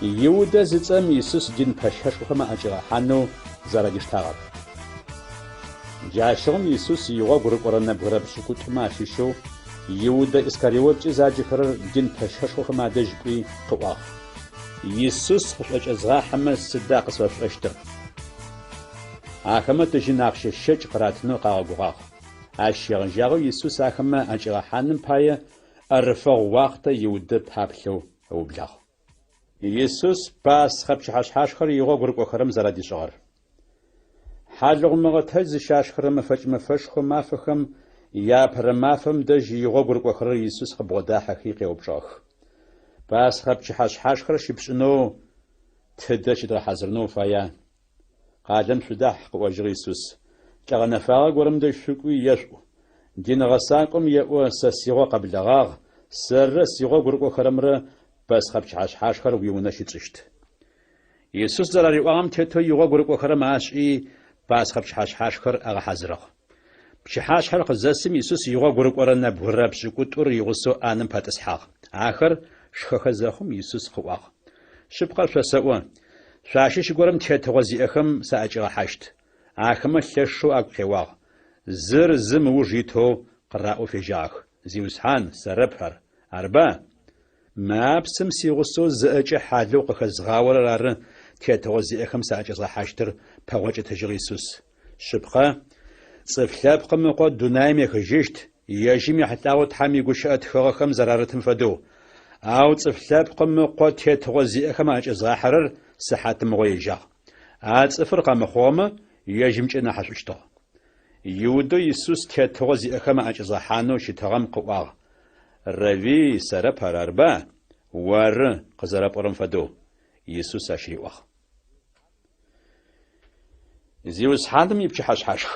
Иудэ зыцӏэм Исус дин пэщэшхохэм аӏэкӏигъэхьанэу зэрадиштагъэр. Джащыгъум Исус игъогу рыкӏорэ нэбгырэ пшӏыкӏутӏумэ ащыщэу Иудэ Искариоткӏэ заджэхэрэр дин пэщэшхохэм адэжь кӏуи къыӏуагъ: Исус къышъуӏэкӏэзгъахьэмэ сыда къысфэшъушӏэщтыр? Ахэмэ тыжьын ахъщэ щэкӏ къыратынэу къагъэгугъагъ. Ащ щегъэжьагъэу Исус ахэмэ аӏэкӏигъэхьаным пае ӏэрыфэгъу уахътэ Иудэ паплъэу ыублагъ. Исус Пасхъэ пчыхьэшъхьашхэр игъогу рыкӏохэрэм зэрадишӏыгъэр. Хьалыгъу мыгъэтэдж зыщашхырэ мэфэкӏ мэфэшхо мафэхэм яапэрэ мафэм дэжь игъогу рыкӏохэрэр Исус къыбгъодахьэхи къеупчӏыгъэх: Пасхъэ пчыхьэшъхьашхэр щыпшӏынэу тыдэ щыдгъэхьазырынэу уфая? Къалэм шъудахь, къыӏожьыгъ Исус. Лӏы гъэнэфагъэ горэм дэжь шъукӏуи ешъуӏу. Дин гъэсакӏом еӏо, Сэ сигъо къэблэгъагъ, сэррэ сигъогу рыкӏохэрэмрэ Пасхъэ пчыхьэшъхьашхэр уиунэ щытшӏыщт. Исус зэрариӏуагъэм тетэу игъогу рыкӏохэрэм ашӏи, Пасхъэ пчыхьэшъхьашхэр агъэхьазырыгъ. Пчыхьашъхьэр къызэсым Исус игъогу рыкӏорэ нэбгырэ пшӏыкӏутӏур игъусэу ӏанэм пэтӏысхьагъ. Ахэр шхэхэ зэхъум, Исус къыӏуагъ: Шъыпкъэр шъосэӏо, шъуащыщ горэм тетыгъо зиӏэхэм саӏэкӏигъэхьащт. Ахэмэ лъэшэу агу къеуагъ. Зыр зым ыуж итэу къыраӏоу фежьагъэх: Зиусхьан, сэрэп ар, арба? Мы апсым сигъусэу зыӏэкӏэ хьалыгъу къыхэзгъаорэр ары тетыгъо зиӏэхэм саӏэкӏэзгъэхьащтыр, пэгъокӏ ытыжьыгъ Исус. Шъыпкъэ, Цӏыф Лъэпкъым Ыкъо дунаим ехыжьыщт, ежьым ехьылӏагъэу Тхьэм игущыӏэ тхыгъэхэм зэрарытым фэдэу. Ау Цӏыф Лъэпкъым Ыкъо тетыгъо зиӏэхэм аӏэкӏэзгъахьэрэр сыхьатмыгъо ежьагъ. А цӏыфыр къэмыхъугъэмэ, ежьымкӏэ нахьышӏущтыгъ. Иудэу Исус тетыгъо зиӏэхэм аӏэкӏэзгъэхьанэу щытыгъэм къыӏуагъ, Равви, сэрэп ар, арба? Оры, къызэрэпӏорэм фэдэу, Исус ащ риӏуагъ. Зиусхьаным ипчыхьэшъхьашх.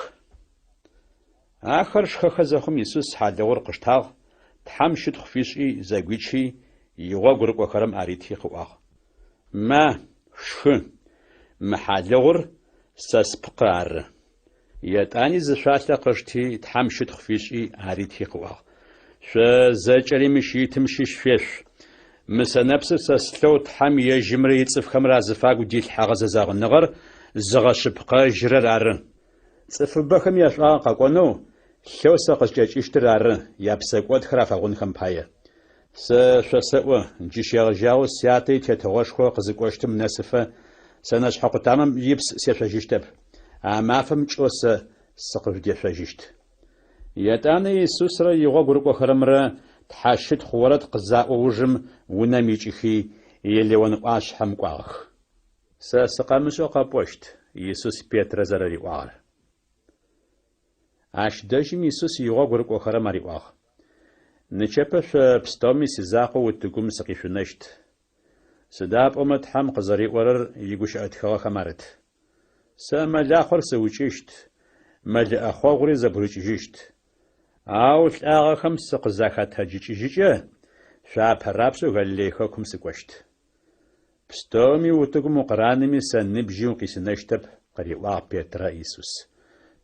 Ахэр шхэхэ зэхъум Исус хьалыгъур къыштагъ, Тхьэм щытхъу фишӏи, зэгуичи, игъогу рыкӏохэрэм арити къыӏуагъ. Ма, шъушхы, мы хьалыгъур сэ спкъы ары. Етӏани зы шъуалъэ къышти, Тхьэм щытхъу фишӏи, арити къыӏуагъ. Шъо зэкӏэри мыщ итым щыщ шъуешъу. Мы сэнэпсыр сэ слъэу Тхьэм ежьымрэ ицӏыфхэмрэ азыфагу дилъхьэгъэ зэзэгъыныгъэр зыгъэшъыпкъэжьырэр ары. Цӏыфыбэхэм яшӏуагъэ къэкӏонэу, лъэу сэ къыскӏэкӏыщтыр ары, япсэкӏодхэр афэгъунхэм пае. Сэ шъосэӏо, джы щегъэжьагъэу Сятэ и Тетыгъошхо къызыкӏощтым нэсыфэ сэнэшъхьэ къутамэм ипс сешъожьыщтэп. А мафэм кӏэу сэ сыкъыжъудешъожьыщт. Етӏанэ Исусрэ игъогу рыкӏохэрэмрэ тхьэщытхъу орэд къызаӏо ужым унэм икӏыхи, Елеон ӏуашъхьэм кӏуагъэх. Сэ сыкъэмышӏэу къэпӏощт, Исус Петрэ зэрэриӏуагъэр. Ащ дэжьым Исус игъогу рыкӏохэрэм ариӏуагъ, Нычэпэ шъо пстэуми сизакъоу утыгум сыкъишъунэщт. Сыда пӏомэ Тхьэм къызэриӏорэр игущыӏэ тхыгъэхэм арыт. Сэ мэлахъор сыукӏыщт, мэлы ӏэхъогъури зэбгырыкӏыжьыщт. Ау лӏагъэхэм сыкъызахэтэджыкӏыжьыкӏэ, шъо апэрапшӏэу Галилей хэкум сыкӏощт. Пстэуми утыгум укъыранэми сэ ныбжьи укъисынэщтэп, къыриӏуагъ Петрэ Исус.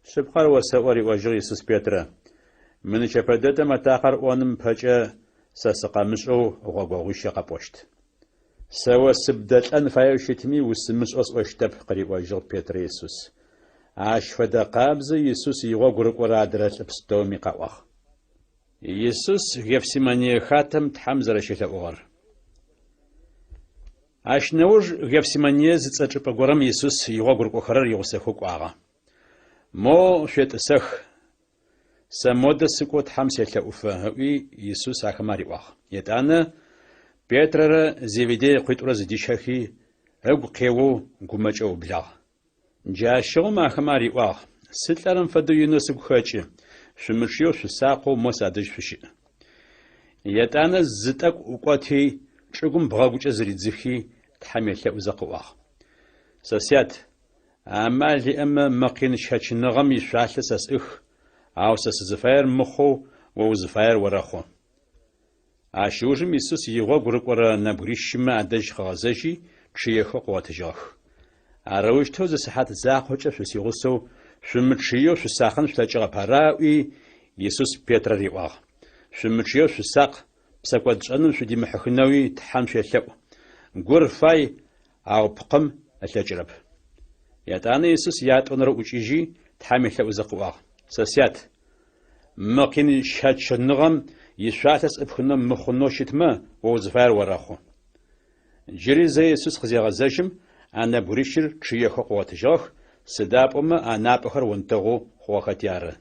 Шъыпкъэр осэӏо, риӏожьыгъ Исус Петрэ, мы нычэпэ дэдэм атакъэр ӏоным ыпэкӏэ сэ сыкъэмышӏэу гъогогъуищэ къэпӏощт. Сэ о сыбдэлӏэн фаеу щытми, усымышӏэу сӏощтэп, къыриӏожьыгъ Петрэ Исус. Ащ фэдэ къабзэу Исус игъогу рыкӏорэ адрэ лӏы пстэуми къаӏуагъ. Исус Гефсимание хатэм Тхьэм зэрэщелъэӏугъэр. Ащ нэуж Гефсимание зыцӏэ чӏыпӏэ горэм Исус игъогу рыкӏохэрэр игъусэхэу кӏуагъэ. Моу шъуетӏысэх, сэ модэ сыкӏоу Тхьэм селъэӏуфэ, ыӏуи, Исус ахэмэ ариӏуагъ. Етӏанэ Петрэрэ Зеведей ыкъуитӏурэ зыдищэхи, ыгу къеоу гумэкӏэу ыублагъ. Джащыгъум ахэмэ ариӏуагъ, Сылӏэрэм фэдэу инэу сыгу хэкӏы, шъумычъыеу шъусакъэу мо садэжь шъущыӏ. Етӏанэ зы тӏэкӏу ӏукӏоти, чӏыгум бгъэгукӏэ зыридзыхи, Тхьэм елъэӏузэ къыӏуагъ, Сэ Сят, амал иӏэмэ, мы къин щэчыныгъэм ишъуалъэ сэ сӏых, ау сэ сызыфаер мыхъоу о узыфаер орэхъу. Ащ ыужым Исус игъогу рыкӏорэ нэбгырищымэ адэжь къыгъэзэжьи, чъыехэу къыгъотыжьыгъэх. Арэущтэу зы сыхьат закъокӏэ шъусигъусэу шъумычъыеу шъусакъын шъулъэкӏыгъэп, ара? ыӏуи, Исус Петрэ риӏуагъ. Шъумычъыеу шъусакъ, псэкӏодшӏэным шъудимыхьыхынэуи Тхьэм шъуелъэӏу. Гур фай, ау пкъым ылъэкӏырэп. Етӏанэ Исус ятӏонэрэу ӏукӏыжьи, Тхьэм елъэӏузэ къыӏуагъ, Сэ Сят, мы къин щэчыныгъэм ишъуалъэ сӏыпхынэу мыхъунэу щытмэ, о узыфаер орэхъу. Джыри зэ Исус къызегъэзэжьым, а нэбгырищыр чъыехэу къыгъотыжьыгъэх, сыда пӏомэ анапӏэхэр онтэгъу хъугъэхэти ары.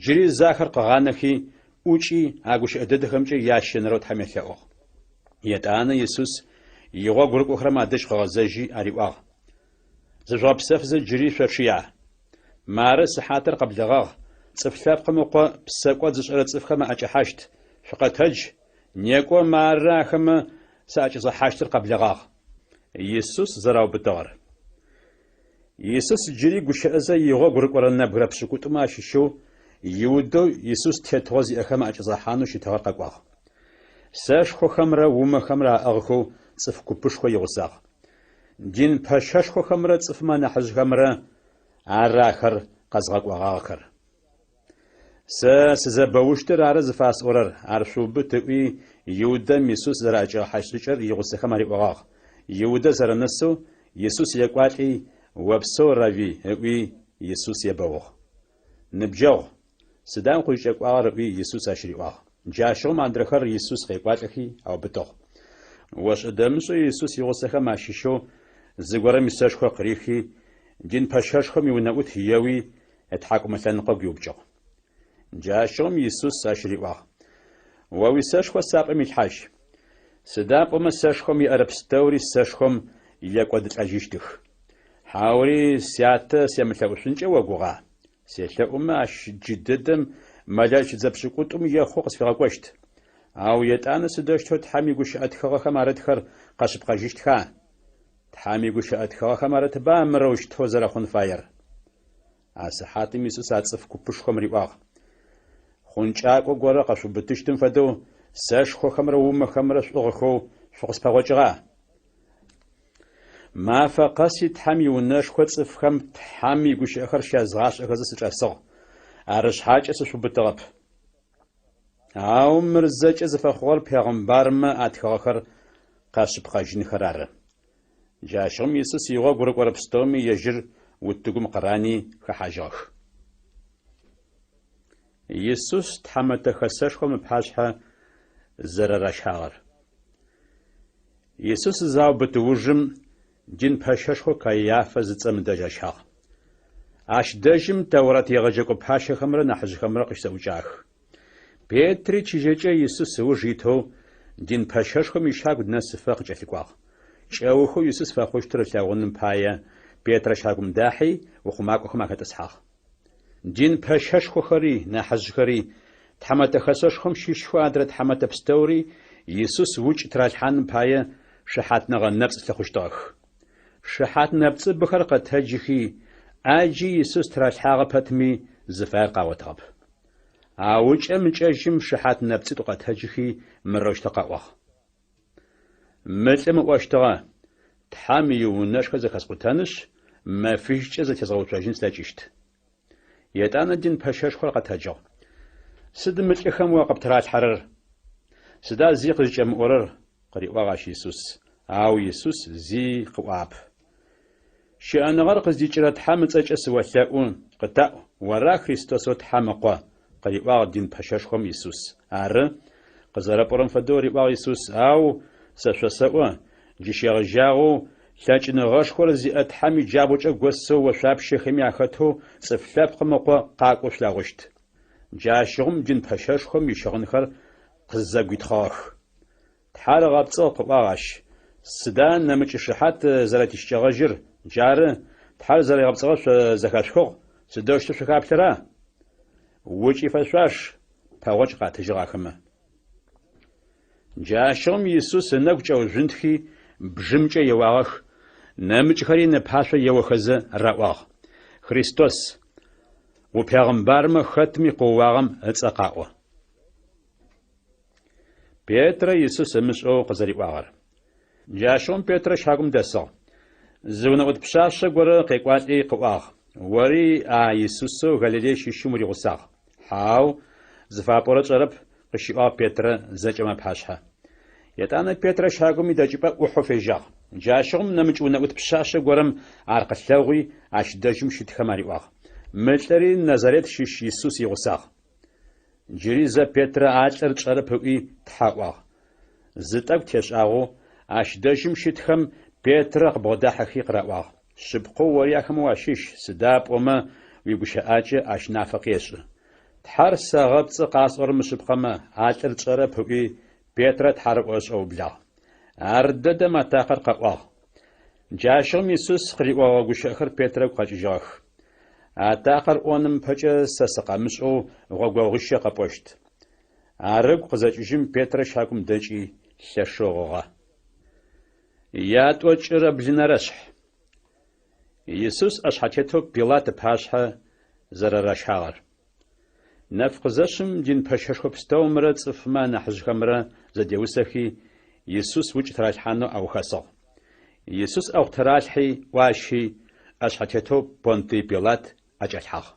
Джыри зэ ахэр къыгъанэхи, ӏукӏи, а гущыӏэ дэдэхэмкӏэ ящэнэрэу Тхьэм елъэӏугъ. Етӏанэ Исус игъогу рыкӏохэрэм адэжь къыгъэзэжьи ариӏуагъ, Зыжъугъэпсэфызэ джыри шъочъыя? Мары сыхьатыр къэблэгъагъ, Цӏыф Лъэпкъым Ыкъо псэкӏод зышӏэрэ цӏыфхэм аӏэкӏэхьащт. Шъукъэтэдж, некӏо, мары ахэмэ саӏэкӏэзгъэхьащтыр къэблэгъагъ. Исус зэраубытыгъэр. Исус джыри гущыӏэзэ игъогу рыкӏорэ нэбгырэ пшӏыкӏутӏумэ ащыщэу Иудэу Исус тетыгъо зиӏэхэм аӏэкӏэзгъэхьанэу щытыгъэр къэкӏуагъ. Сэшхохэмрэ умэхэмрэ аӏыгъхэу цӏыф купышхо игъусагъ. Дин пэщэшхохэмрэ цӏыфмэ анахьыжъхэмрэ ары ахэр къэзгъэкӏогъагъэхэр. Сэ сызэбэущтыр ары зыфасӏорэр, ар шъуубыт, ыӏуи, Иудэм Исус зэраӏэкӏигъэхьащт шӏыкӏэр игъусэхэм ариӏогъагъ. Иудэ зэрэнэсэу Исус екӏуалӏи, Опсэу, Равви, ыӏуи, Исус ебэугъ. Ныбджэгъу, сыда укъызкӏэкӏуагъэр? ыӏуи, Исус ащ риӏуагъ. Джащыгъум адрэхэр Исус къекӏуалӏэхи аубытыгъ. Ошӏэ-дэмышӏэу Исус игъусэхэм ащыщэу зыгорэм исэшхо къырихи, дин пэщэшхом иунэӏут еуи, ытхьакӏумэ лъэныкъо гуиупкӏыгъ. Джащыгъум Исус ащ риӏуагъ, О уисэшхо сапӏэм илъхьажь. Сыда пӏомэ сэшхом еӏэрэ пстэури сэшхом екӏодылӏэжьыщтых. Хьаури Сятэ семылъэӏушъункӏэ огугъа? Селъэӏумэ, ащ джыдэдэм мэлэӏичыдзэ пшӏыкӏутӏум ехъу къысфигъэкӏощт. Ау етӏанэ сыдэущтэу Тхьэм игущыӏэ тхыгъэхэм арытхэр къэшъыпкъэжьыщтха? Тхьэм игущыӏэ тхыгъэхэм арытба мырэущтэу зэрэхъун фаер? А сыхьатым Исус а цӏыф купышхом риӏуагъ, Хъункӏакӏо горэ къэшъуубытыщтым фэдэу сэшхохэмрэ умэхэмрэ шъуӏыгъхэу шъукъыспэгъокӏыгъа? Мафэ къэси Тхьэм иунэшхо цӏыфхэм Тхьэм игущыӏэхэр щязгъашӏэхэзэ сычӏэсыгъ, арышъхьакӏэ сышъуубытыгъэп. Ау мыр зэкӏэ зыфэхъугъэр пегъымбармэ атхыгъэхэр къэшъыпкъэжьынхэр ары. Джащыгъум Исус игъогу рыкӏорэ пстэуми ежьыр утыгум къырани хэхьажьыгъэх. Исус Тхьэмэтэ Хэсэшхом ыпашъхьэ зэрэращагъэр. Исус заубыт ужым, дин пэщэшхоу Каиафэ зыцӏэм ыдэжь ащагъ. Ащ дэжьым Тэурэт егъэджэкӏо пащэхэмрэ нахьыжъхэмрэ къыщызэӏукӏагъэх. Петри чыжьэкӏэ Исус ыуж итэу дин пэщэшхом ищагу нэсыфэ къыкӏэлъыкӏуагъ. Кӏэухэу Исус фэхъущтыр ылъэгъуным пае, Петрэ щагум дахьи, ухъумакӏохэм ахэтӏысхьагъ. Дин пэщэшхохэри, нахьыжъхэри, Тхьэмэтэ Хэсэшхом щыщхэу адрэ тхьэмэтэ пстэури Исус укӏ тыралъхьаным пае шыхьатныгъэ нэпцӏ лъыхъущтыгъэх. Шыхьат нэпцӏыбэхэр къэтэджыхи, ӏаджи Исус тыралъхьагъэ пэтми, зыфаер къагъотыгъэп. Ау ыкӏэм-ыкӏэжьым шыхьат нэпцӏитӏу къэтэджыхи, мырэущтэу къаӏуагъ. Мы лӏым ыӏощтыгъэ, Тхьэм иунэшхо зэхэскъутэнышъ, мэфищкӏэ зэтезгъэуцожьын слъэкӏыщт. Етӏанэ дин пэщэшхор къэтэджыгъ. Сыд мы лӏыхэм о къыптыралъхьэрэр? Сыда зи къызкӏэмыӏорэр? къыриӏуагъ ащ Исус. Ау Исус зи къыӏуагъэп. Щыӏэныгъэр къыздикӏырэ Тхьэм ыцӏэкӏэ сыолъэӏу, къытаӏу, ора Христосэу Тхьэм Ыкъо? къыриӏуагъ дин пэщэшхом Исус. Ары, къызэрэпӏорэм фэдэу, риӏуагъ Исус, ау сэ шъосэӏо, джы щегъэжьагъэу лъэкӏыныгъэшхор зиӏэ Тхьэм иджабгъукӏэ госэу ошъуапщэхэми ахэтэу Цӏыф Лъэпкъым Ыкъо къакӏоу шъулъэгъущт. Джащыгъум дин пэщэшхом ищыгъынхэр къызэгуитхъыгъэх. Тхьэр ыгъэпцӏыгъ, къыӏуагъ ащ. Сыда нэмыкӏ шыхьат зэрэтищыкӏэгъэжьыр? Джары, Тхьэр зэригъэпцӏыгъэр шъо зэхэшъухыгъ, сыдэущтэу шъухаплъэра? Укӏ ифэшъуаш, пэгъокӏ къатыжьыгъ ахэмэ. Джащыгъум Исус ынэгу кӏэужъунтхи, бжымкӏэ еуагъэх, нэмыкӏхэри ынэпашъо еохэзэ раӏуагъ, Христос, упегъымбармэ хэтми къыоуагъэм ыцӏэ къаӏо. Петрэ Исус ымышӏэу къызэриӏуагъэр. Джащыгъум Петрэ щагум дэсыгъ. Зы унэӏут пшъашъэ горэ къекӏуалӏи къыӏуагъ, Ори а Исусэу Галилей щыщым уригъусагъ. Хьау, зыфапӏорэр тшӏэрэп, къыщиӏуагъ Петрэ зэкӏэм апашъхьэ. Етӏанэ Петрэ щагум идэкӏыпӏэ ӏухьэу фежьагъ. Джащыгъум нэмыкӏ унэӏут пшъашъэ горэм ар къылъэгъуи, ащ дэжьым щытхэм ариӏуагъ, Мы лӏыри Назарет щыщ Исус игъусагъ. Джыри зэ Петрэ а лӏыр тшӏэрэп ыӏуи, тхьэ ыӏуагъ. Зы тӏэкӏу тешӏагъэу, ащ дэжьым щытхэм Петрэ къыбгъодахьэхи къыраӏуагъ, Шъыпкъэу ори ахэмэ уащыщ, сыда пӏомэ уигущыӏакӏэ ащ нафэ къешӏы. Тхьэр сэгъэпцӏы къасӏорэр мышъыпкъэмэ, а лӏыр тшӏэрэп, ыӏуи, Петрэ тхьарыӏо ышӏэу ыублагъ. Ардэдэм атакъэр къэӏуагъ. Джащыгъум Исус къыриӏогъэ гущыӏэхэр Петрэ ыгу къэкӏыжьыгъэх. Атакъэр ӏоным ыпэкӏэ сэ сыкъэмышӏэу гъогогъуищэ къэпӏощт. Ар ыгу къызэкӏыжьым Петрэ щагум дэкӏи, лъэшэу гъыгъэ. Ятӏокӏырэ блынэрэшъхь. Исус ӏэшъхьэтетэу Пилат ыпашъхьэ зэрэращагъэр. Нэф къызэшъым дин пэщэшхо пстэумрэ цӏыфмэ анахьыжъхэмрэ зэдеусэхи, Исус укӏ тыралъхьанэу аухэсыгъ. Исус ӏэгъу тыралъхьи, ӏуащи, ӏэшъхьэтетэу Понтый Пилат ӏэкӏалъхьагъ.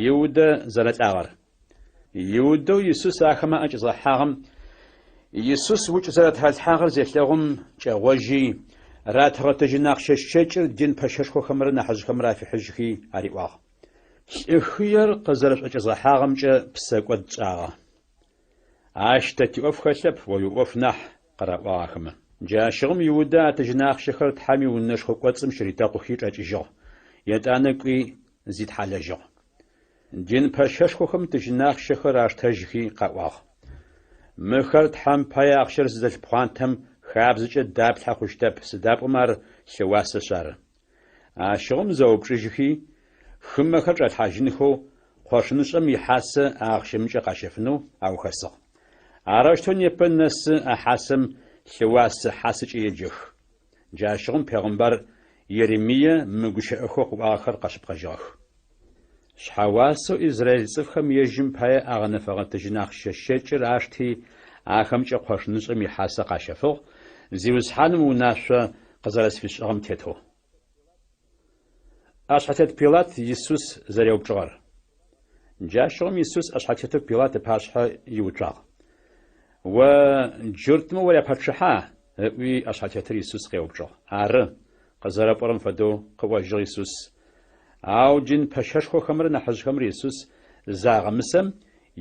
Иудэ зэрэлӏагъэр. Иудэу Исус ахэмэ аӏэкӏэзгъэхьагъэм Исус укӏ зэрэтыралъхьагъэр зелъэгъум, кӏэгъожьи, ратыгъэ тыжьын ахъщэ щэкӏыр дин пэщэшхохэмрэ нахьыжъхэмрэ афихьыжьхи ариӏуагъ. Лӏы хыер къызэрэшъуӏэкӏэзгъэхьагъэмкӏэ псэкӏод тшӏагъэ. Ащ тэ тиӏоф хэлъэп, о уиӏоф нахь, къыраӏуагъ ахэмэ. Джащыгъум Иудэ а тыжьын ахъщэхэр Тхьэм иунэшхо кӏоцӏым щыритэкъухи чӏэкӏыжьыгъ, етӏанэ кӏуи зитхьалэжьыгъ. Дин пэщэшхохэм тыжьын ахъщэхэр аштэжьхи къаӏуагъ. Мыхэр Тхьэм пае ахъщэр зыдэлъ пхъуантэм хабзэкӏэ даплъхьэ хъущтэп, сыда пӏомэ ар лъыуасэшъ ары. Ащыгъум зэупчӏыжьхи, хымэхэр чӏалъхьажьынхэу къошынышӏэм ихьасэ а ахъщэмкӏэ къащэфынэу аухэсыгъ. Арэущтэу непэ нэсы а хьасэм лъыуасэ хьасэкӏэ еджэх. Джащыгъум пегъымбар Еремие мы гущыӏэхэу къыӏуагъэхэр къэшъыпкъэжьыгъэх. Шъхьэуасэу израиль цӏыфхэм ежьым пае агъэнэфэгъэ тыжьын ахъщэ щэкӏыр ашти, ахэмкӏэ къошынышӏэм ихьасэ къащэфыгъ, Зиусхьаным унашъо къызэрэсфишӏыгъэм тетэу. ӏэшъхьэтет Пилат Исус зэреупчӏыгъэр. Джащыгъум Исус ӏэшъхьэтетэу Пилат ыпашъхьэ иуцуагъ. О джуртмэ уряпачъыхьа? ыӏуи, ӏэшъхьэтетыр Исус къеупчӏыгъ. Ары, къызэрэпӏорэм фэдэу, къыӏожьыгъ Исус. Ау дин пэщэшхохэмрэ нахьыжъхэмрэ Исус загъэмысэм,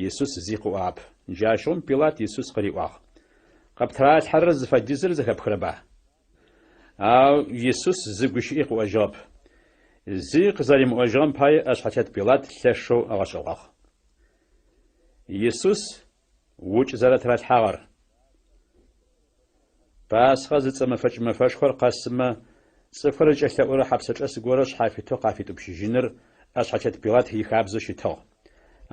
Исус зи къыӏуагъэп. Джащыгъум Пилат Исус къыриӏуагъ, Къыптыралъхьэрэр зыфэдизыр зэхэпхырэба? Ау Исус зы гущыӏи къыӏожьыгъэп. Зи къызэримыӏожьыгъэм пае ӏэшъхьэтет Пилат лъэшэу ыгъэшӏэгъуагъ. Исус укӏ зэрэтыралъхьагъэр. Пасхъэ зыцӏэ мэфэкӏ мэфэшхор къэсымэ, цӏыфхэр зыкӏэлъэӏурэ хьапсэчӏэс горэ шъхьафитэу къафитӏупщыжьыныр ӏэшъхьэтет Пилат ихабзэу щытыгъ.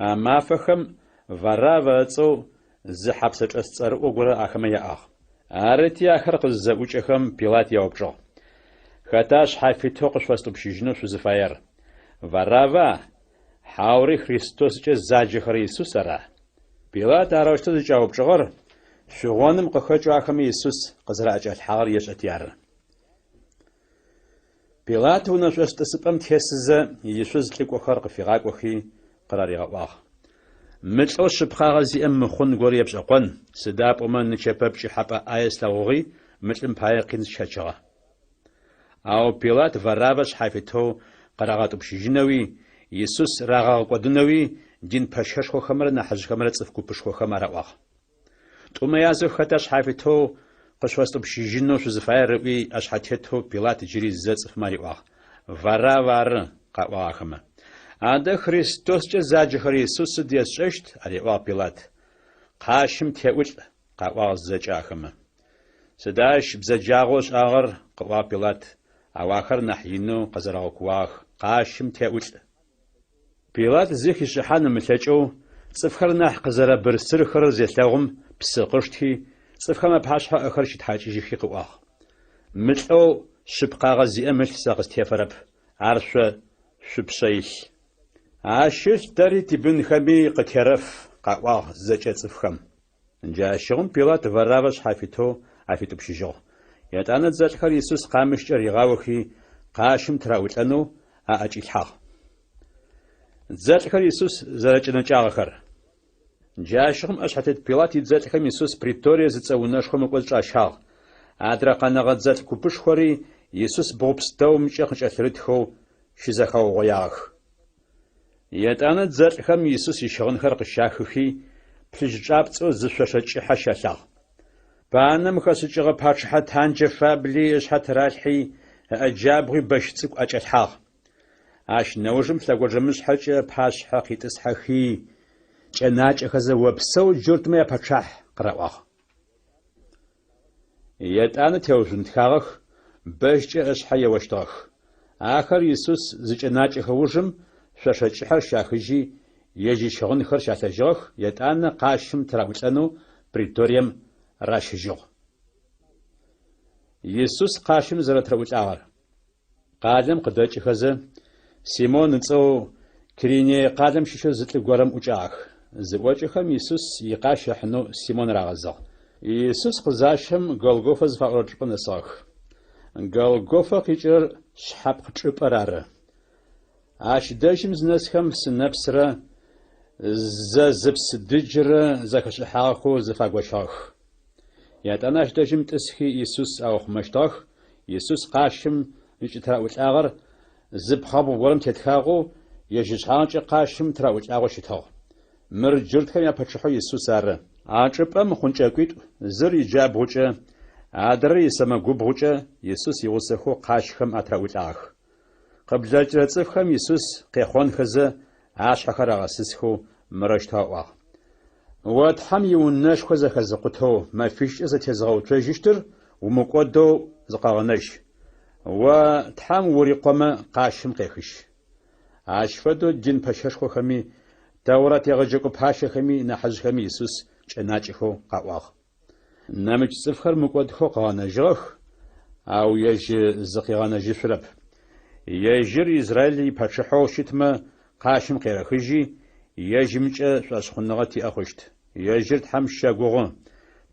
А мафэхэм Вараввэ ыцӏэу зы хьапсэчӏэс цӏэрыӏо горэ ахэмэ яӏагъ. Арыти, ахэр къызызэӏукӏэхэм, Пилат яупчӏыгъ, Хэта шъхьафитэу къышъуфэстӏупщыжьынэу шъузыфаер? Варавва, хьаури Христоскӏэ заджэхэрэ Исус ара? Пилат арэущтэу зыкӏяупчӏыгъэр шъугъоным къыхэкӏэу ахэмэ Исус къызэраӏэкӏалъхьагъэр ешӏэти ары. Пилат унэшъошӏ тӏысыпӏэм тесызэ, ишъуз лӏыкӏохэр къыфигъакӏохи, къыраригъэӏуагъ, Мы лӏэу шъыпкъагъэ зиӏэм мыхъун горэ епшӏэкъон, сыда пӏомэ нычэпэ пкӏыхьэпӏэ ӏае слъэгъугъи, мы лӏым пае къин сщэчыгъэ. Ау Пилат Вараввэ шъхьафитэу къырагъэтӏупщыжьынэуи, Исус рагъэгъэкӏодынэуи дин пэщэшхохэмрэ нахьыжъхэмрэ цӏыф купышхохэм араӏуагъ. Тӏумэ язэу хэта шъхьафитэу къышъуфэстӏупщыжьынэу шъузыфаер ыӏуи, ӏэшъхьэтетэу Пилат джыри зэ цӏыфмэ ариӏуагъ. Варавв ары, къаӏуагъ ахэмэ. Адэ Христоскӏэ заджэхэрэ Исус сыд есшӏэщт? ариӏуагъ Пилат. Къащым теӏулӏ, къаӏуагъ зэкӏэ ахэмэ. Сыда ащ бзэджагъэу ышӏагъэр? къыӏуагъ Пилат, ау ахэр нахь инэу къэзэрэгъэкууагъэх, Къащым теӏулӏ! Пилат зи хишӏыхьан ымылъэкӏэу, цӏыфхэр нахь къызэрэбырсырхэрэр зелъэгъум, псы къышти, цӏыфхэм апашъхьэ ыӏэхэр щитхьакӏыжьыхи къыӏуагъ, Мы лӏэу шъыпкъагъэ зиӏэм ылъ сэ къыстефэрэп, ар шъо шъупшъэ илъ. Ащ ылъ тэри тибынхэми къытерэф, къаӏуагъ зэкӏэ цӏыфхэм. Джащыгъум Пилат Вараввэ шъхьафитэу афитӏупщыжьыгъ. Етӏанэ дзэлӏхэр Исус къамыщкӏэ ригъаохи, къащым тыраӏулӏэнэу аӏэкӏилъхьагъ. Дзэлӏхэр Исус зэрэкӏэнэкӏагъэхэр. Джащыгъум ӏэшъхьэтет Пилат идзэлӏхэм Исус преторие зыцӏэ унэшхом ыкӏоцӏ чӏащагъ. Адрэ къэнэгъэ дзэлӏ купышхори Исус бгъу пстэумкӏэ къыкӏэлъырытхэу щызэхэугъоягъэх. Етӏанэ дзэлӏхэм Исус ищыгъынхэр къыщахыхи, плъыжь чӏапцӏэу зы шъошэ кӏыхьэ щалъагъ. Панэм хэшӏыкӏыгъэ пачъыхьэ танджэ фабли ышъхьэ тыралъхьи, ыӏэ джабгъуи бэщ цӏыкӏу ӏэкӏалъхьагъ. Ащ нэужым лъэгонджэмышъхьэкӏэ ыпашъхьэ къитӏысхьэхи, кӏэнакӏэхэзэ Опсэу джуртмэ япэчъахь къыраӏуагъ. Етӏанэ теужъунтхагъэх, бэщкӏэ ышъхьэ еощтыгъэх. Ахэр Исус зыкӏэнакӏэхэ ужым, шъошэ кӏыхьэр щахыжьи, ежь ищыгъынхэр щалъэжьыгъэх, етӏанэ къащым тыраӏулӏэнэу преторием ращыжьыгъ. Исус къащым зэрэтыраӏулӏагъэр. Къалэм къыдэкӏыхэзэ, Симон ыцӏэу Киринее къалэм щыщэу зы лӏы горэм ӏукӏагъэх. Зыӏокӏэхэм, Исус икъащ ыхьынэу Симон рагъэзыгъ. Исус къызащэм, Голгофэ зыфаӏорэ чӏыпӏэм нэсыгъэх. Голгофэ къикӏырэр шъхьэпкъ чӏыпӏэр ары. Ащ дэжьым зынэсхэм сынэпсрэ зэзыпс дыджрэ зэхэшӏыхьагъэхэу зэфагощыгъэх. Етӏанэ ащ дэжьым тӏысхи Исус аухъумэщтыгъэх, Исус къащым зыкӏытыраӏулӏагъэр зы пхъэбгъу горэм тетхагъэу, ежь ышъхьагъкӏэ къащым тыраӏулӏагъэу щытыгъ. Мыр джуртхэм япэчъыхьэу Исус ары. А чӏыпӏэм хъункӏэкӏуитӏу, зыр иджабгъукӏэ, адрэр исэмэгубгъукӏэ Исус игъусэхэу къащхэм атыраӏулӏагъэх. Къыблэкӏырэ цӏыфхэм Исус къехъонхэзэ, ашъхьэхэр агъэсысхэу мырэущтэу аӏуагъ, О Тхьэм иунэшхо зэхэзыкъутэу мэфищкӏэ зэтезыгъэуцожьыщтыр умыкӏодэу зыкъэгъэнэжь. О Тхьэм ури Къомэ къащым къехыжь. Ащ фэдэу дин пэщэшхохэми, Тэурат егъэджэкӏо пащэхэми, нахьыжъхэми Исус кӏэнакӏэхэу къаӏуагъ. Нэмыкӏ цӏыфхэр мыкӏодхэу къыгъэнэжьыгъэх, ау ежь зыкъигъэнэжьышъурэп. Ежьыр Израиль ипачъыхьэу щытмэ, къащым къерэхыжьи, ежьымкӏэ шӏошъхъуныгъэ тиӏэ хъущт. Ежьыр Тхьэм щэгугъы.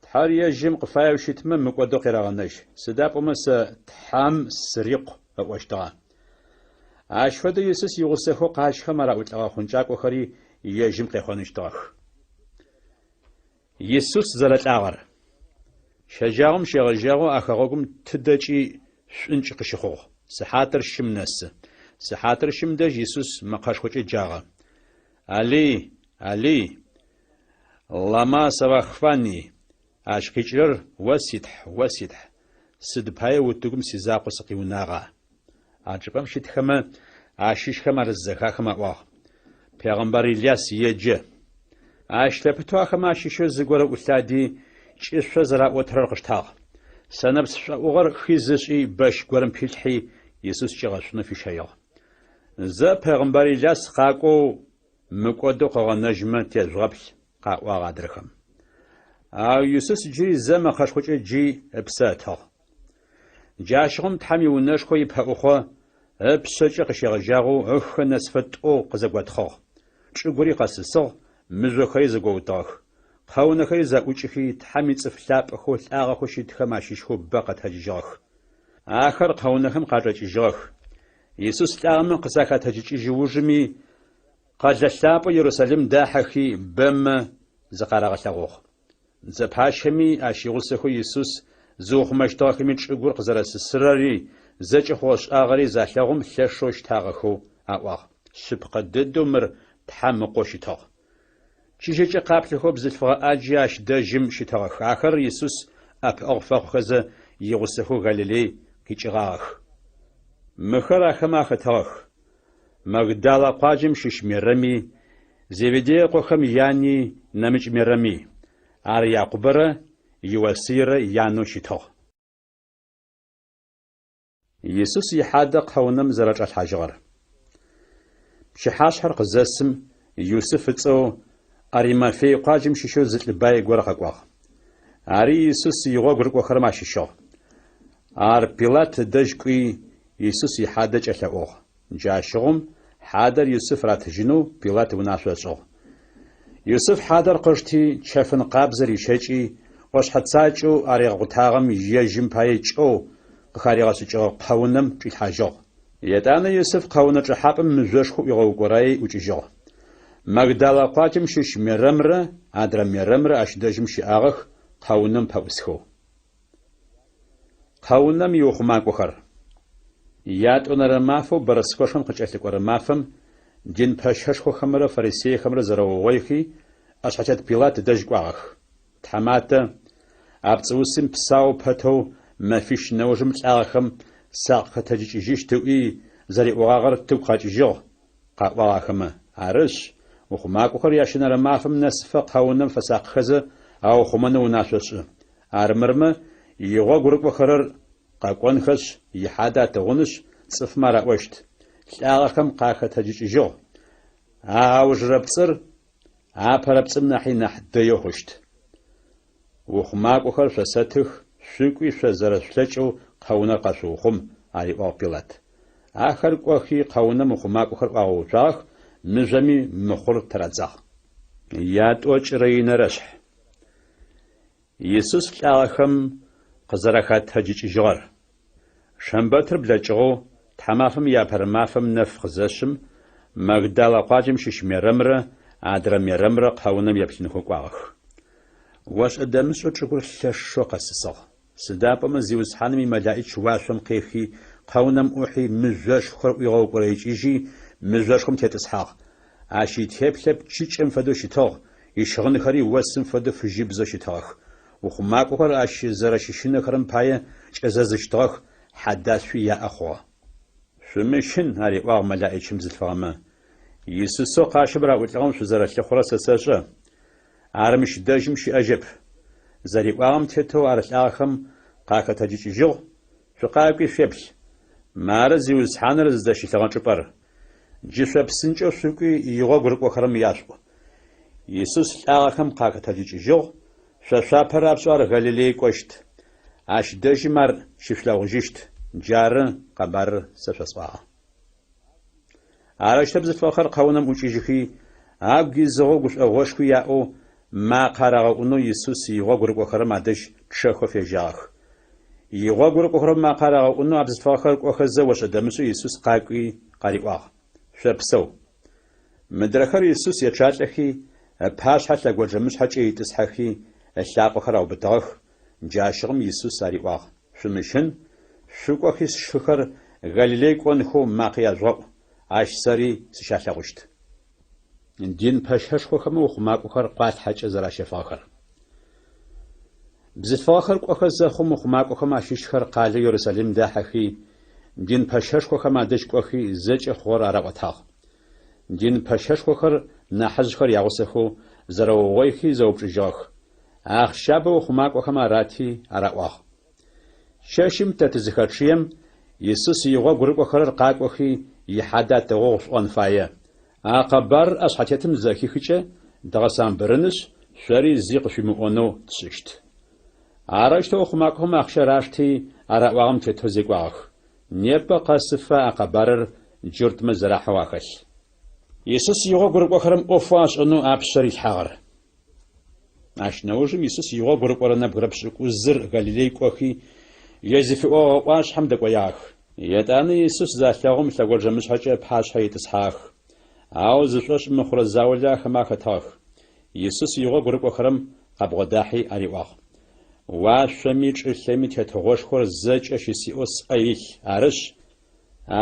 Тхьэр ежьым къыфаеу щытмэ, мыкӏодэу къерэгъэнэжь, сыда пӏомэ сэ Тхьэм сырикъу ыӏощтыгъэ. Ащ фэдэу Исус игъусэхэу къащхэм араӏулӏэгъэ хъункӏакӏохэри ежьым къехъоныщтыгъэх. Исус зэрэлӏагъэр. Щэджагъом щегъэжьагъэу а хэгъэгум тыдэкӏи шӏункӏ къыщыхъугъ. Сыхьатыр щым нэсы. Сыхьатыр щым дэжь Исус мэкъэшхокӏэ джагъэ. Алый, Алый, лама савахфани? Ащ къикӏырэр, О си Тхь, о си Тхь, сыд пае утыгум сизакъоу сыкъиунагъа? А чӏыпӏэм щытхэмэ ащыщхэм ар зызэхахым аӏуагъ, Пегъэмбар Иляс еджэ. Ащ лъэпытэу ахэмэ ащыщэу зыгорэ ӏулъади, кӏышъо зэраӏотырэр къыштагъ. Сэнэпс шӏоӏугъэр хиз ышӏи, бэщ горэм пилъхьи, Исус кӏигъэшъунэу фищэигъ. Зэ пегъэмбар Иляс къакӏоу, мыкӏодэу къыгъэнэжьмэ тежъугъэплъ, къаӏуагъ адрэхэм. Ау Исус джыри зэ мэкъэшхокӏэ джи ыпсэ ытыгъ. Джащыгъум Тхьэм иунэшхо ипэӏухъо ыпшъэкӏэ къыщегъэжьагъэу ыхэ нэсыфэ тӏоу къызэготхъыгъ. Чӏыгури къэсысыгъ, мыжъохэри зэгоутыгъэх. Къэунэхэри зэӏукӏыхи, Тхьэм ицӏыф лъапӏэхэу лӏагъэхэу щытхэм ащыщхэу бэ къэтэджыжьыгъэх. Ахэр къэунэхэм къачӏэкӏыжьыгъэх. Исус лӏагъэмэ къызахэтэджыкӏыжьы ужыми, къэлэ лъапӏэу Ерусалим дахьэхи, бэмэ зыкъарагъэлъэгъугъ. Дзэ пащэми, ащ игъусэхэу Исус зыухъумэщтыгъэхэми чӏыгур къызэрэсысырэри, зэкӏэ хъугъэ-шӏагъэри залъэгъум лъэшэу щтагъэхэу аӏуагъ, Шъыпкъэ дэдэу мыр Тхьэм Ыкъоу щытыгъ. Чыжьэкӏэ къаплъэхэу бзылъфыгъэ ӏаджи ащ дэжьым щытыгъэх. Ахэр Исус ӏэпыӏэгъу фэхъухэзэ игъусэхэу Галилей къикӏыгъагъэх. Мыхэр ахэмэ ахэтыгъэх. Магдала къуаджэм щыщ Мерэми, Зеведей ыкъохэм яни, нэмыкӏ Мерэми. Ар Якъубэрэ Иосыйрэ янэу щытыгъ. Исус ихьадэ къэунэм зэрэчӏалъхьажьыгъэр. Пчыхьашъхьэр къызэсым, Юсыф ыцӏэу Аримафей къуаджэм щыщэу зы лӏы бай горэ къэкӏуагъ. Ари Исус игъогу рыкӏохэрэм ащыщыгъ. Ар Пилат ыдэжь кӏуи, Исус ихьадэ кӏэлъэӏугъ. Джащыгъум хьадэр Юсыф ратыжьынэу Пилат унашъо ышӏыгъ. Юсыф хьадэр къышти, чэфын къабзэ рищэкӏи, ӏошъхьэ цакӏэу аригъэкъутагъэм ежьым пае кӏэу къыхаригъэшӏыкӏыгъэ къэунэм чӏилъхьажьыгъ. Етӏанэ Юсыф къэунэ чӏэхьапӏэм мыжъошхо ӏуигъэукӏораий ӏукӏыжьыгъ. Магдалэ къуаджэм щыщ Мерэмрэ адрэ Мерэмрэ ащ дэжьым щыӏагъэх, къэунэм пэӏусхэу. Къэунэм иухъумакӏохэр. Ятӏонэрэ мафэу бэрэскэшхом къыкӏэлъыкӏорэ мафэм дин пэщэшхохэмрэ фарисейхэмрэ зэрэугъоихи, ӏэшъхьэтет Пилат дэжь кӏуагъэх. Тхьаматэ, а пцӏыусым псау пэтэу мэфищ нэужым лӏагъэхэм сакъыхэтэджыкӏыжьыщт ыӏуи зэриӏогъагъэр тыгу къэкӏыжьыгъ, къаӏуагъ ахэмэ. Арышъ, ухъумакӏохэр ящэнэрэ мафэм нэсыфэ къэунэм фэсакъхэзэ аухъумэнэу унашъо шӏы. Армырмэ, игъогу рыкӏохэрэр къэкӏонхэшъ, ихьадэ атыгъунышъ, цӏыфмэ араӏощт, Лӏагъэхэм къахэтэджыкӏыжьыгъ. А аужырэ пцӏыр апэрэ пцӏым нахьи нахь дэеу хъущт. Ухъумакӏохэр шъосэтых, шъукӏуи шъо зэрэшъулъэкӏэу къэунэр къэшъуухъум, ариӏуагъ Пилат. Ахэр кӏохи къэунэм ухъумакӏохэр ӏуагъэуцуагъэх, мыжъоми мыхъур тырадзагъ. Ятӏокӏырэ инэрэшъхь. Исус лӏагъэхэм къызэрахэтэджыкӏыжьыгъэр. Шэмбэтыр блэкӏыгъэу, тхьамафэм иапэрэ мафэм нэф къызэшъым, Магдалэ къуаджэм щыщ Мерэмрэ адрэ Мерэмрэ къэунэм еплъынхэу кӏуагъэх. Ошӏэ-дэмышӏэу чӏыгур лъэшэу къэсысыгъ. Сыда пӏомэ Зиусхьаным имэлаӏич уашъом къехи, къэунэм ӏухьи, мыжъошхор ӏуигъэукӏорэикӏыжьи, мыжъошхом тетӏысхьагъ. Ащ итеплъэ пчыкӏэм фэдэу щытыгъ, ищыгъынхэри осым фэдэу фыжьыбзэу щытыгъэх. Ухъумакӏохэр ащ зэрэщыщынэхэрэм пае кӏэзэзыщтыгъэх, хьэдашъуи яӏэ хъугъэ. Шъумыщын, ариӏуагъ мэлаӏичым бзылъфыгъэмэ. Исусэу къащым раӏулӏыгъэм шъузэрэлъыхъурэр сэ сэшӏэ. Ар мыщ дэжьым щыӏэжьэп. Зэриӏуагъэм тетэу ар лӏагъэхэм къахэтэджыкӏыжьыгъ, шъукъакӏуи шъуеплъ. Мары Зиусхьаныр зыдэщылъыгъэ чӏыпӏэр. Джы шъо псынкӏэу шъукӏуи игъогу рыкӏохэрэм яшъуӏу. Исус лӏагъэхэм къахэтэджыкӏыжьыгъ, шъо шъуапэ рапшӏэу ар Галилей кӏощт. Ащ дэжьым ар щышъулъэгъужьыщт. Джары къэбарыр сэ шъосӏуагъэ. Арэущтэу бзылъфыгъэхэр къэунэм ӏукӏыжьыхи, агу изыгъэу гушӏогъошхуи яӏэу, макъэ арагъэӏунэу Исус игъогу рыкӏохэрэм адэжь чъэхэу фежьагъэх. Игъогу рыкӏохэрэм макъэ арагъэӏунэу а бзылъфыгъэхэр кӏохэзэ ошӏэ-дэмышӏэу Исус къакӏуи къариӏуагъ, Шъопсэу. Мыдрэхэр Исус ечъалӏэхи, ыпашъхьэ лъэгонджэмышъхьэкӏэ итӏысхьэхи, ылъакъохэр аубытыгъэх. Джащыгъум Исус ариӏуагъ, Шъумыщын, шъукӏохи сшыхэр Галилей кӏонхэу макъэ яжъугъэӏу, ащ сэри сыщалъэгъущт. Дин пэщэшхохэмэ ухъумакӏохэр къуалъхьэкӏэ зэращэфыгъэхэр. Бзылъфыгъэхэр кӏохэ зэхъум ухъумакӏохэм ащыщхэр къалэу Ерусалим дахьэхи, дин пэщэшхохэм адэжь кӏохи зэкӏэ хъугъэр араӏотагъ. Дин пэщэшхохэр нахьыжъхэр ягъусэхэу зэрэугъойхи зэупчӏыжьыгъэх. Ахъщабэ ухъумакӏохэм арати араӏуагъ. Чэщым тэ тызыхэчъыем, Исус игъогу рыкӏохэрэр къакӏохи, ихьадэ атыгъугъ шъуӏон фае. А къэбарыр ӏэшъхьэтетым зэхихыкӏэ, дгъэсамбырынышъ, шъори зи къышъуимыӏонэу тшӏыщт. Арэущтэу ухъумакӏохэм ахъщэ рашти, араӏуагъэм тетэу зекӏуагъэх. Непэ къэсыфэ а къэбарыр джуртмэ зэрахьэу ахэлъ. Исус игъогу рыкӏохэрэм ӏофэу ашӏэнэу апшъэ рилъхьагъэр. Ащ нэужым Исус игъогу рыкӏорэ нэбгырэ пшӏыкӏузыр Галилей кӏохи, ежь зыфиӏогъэ ӏуашъхьэм дэкӏоягъэх. Етӏанэ Исус залъэгъум лъэгонджэмышъхьэкӏэ ыпашъхьэ итӏысхьагъэх. Ау зышӏошъ мыхъурэ заулэ ахэмэ ахэтыгъэх. Исус игъогу рыкӏохэрэм къабгъодахьи ариӏуагъ, Уашъоми чӏылъэми тетыгъошхор зэкӏэ щысиӏэу сӏэ илъ, арышъ,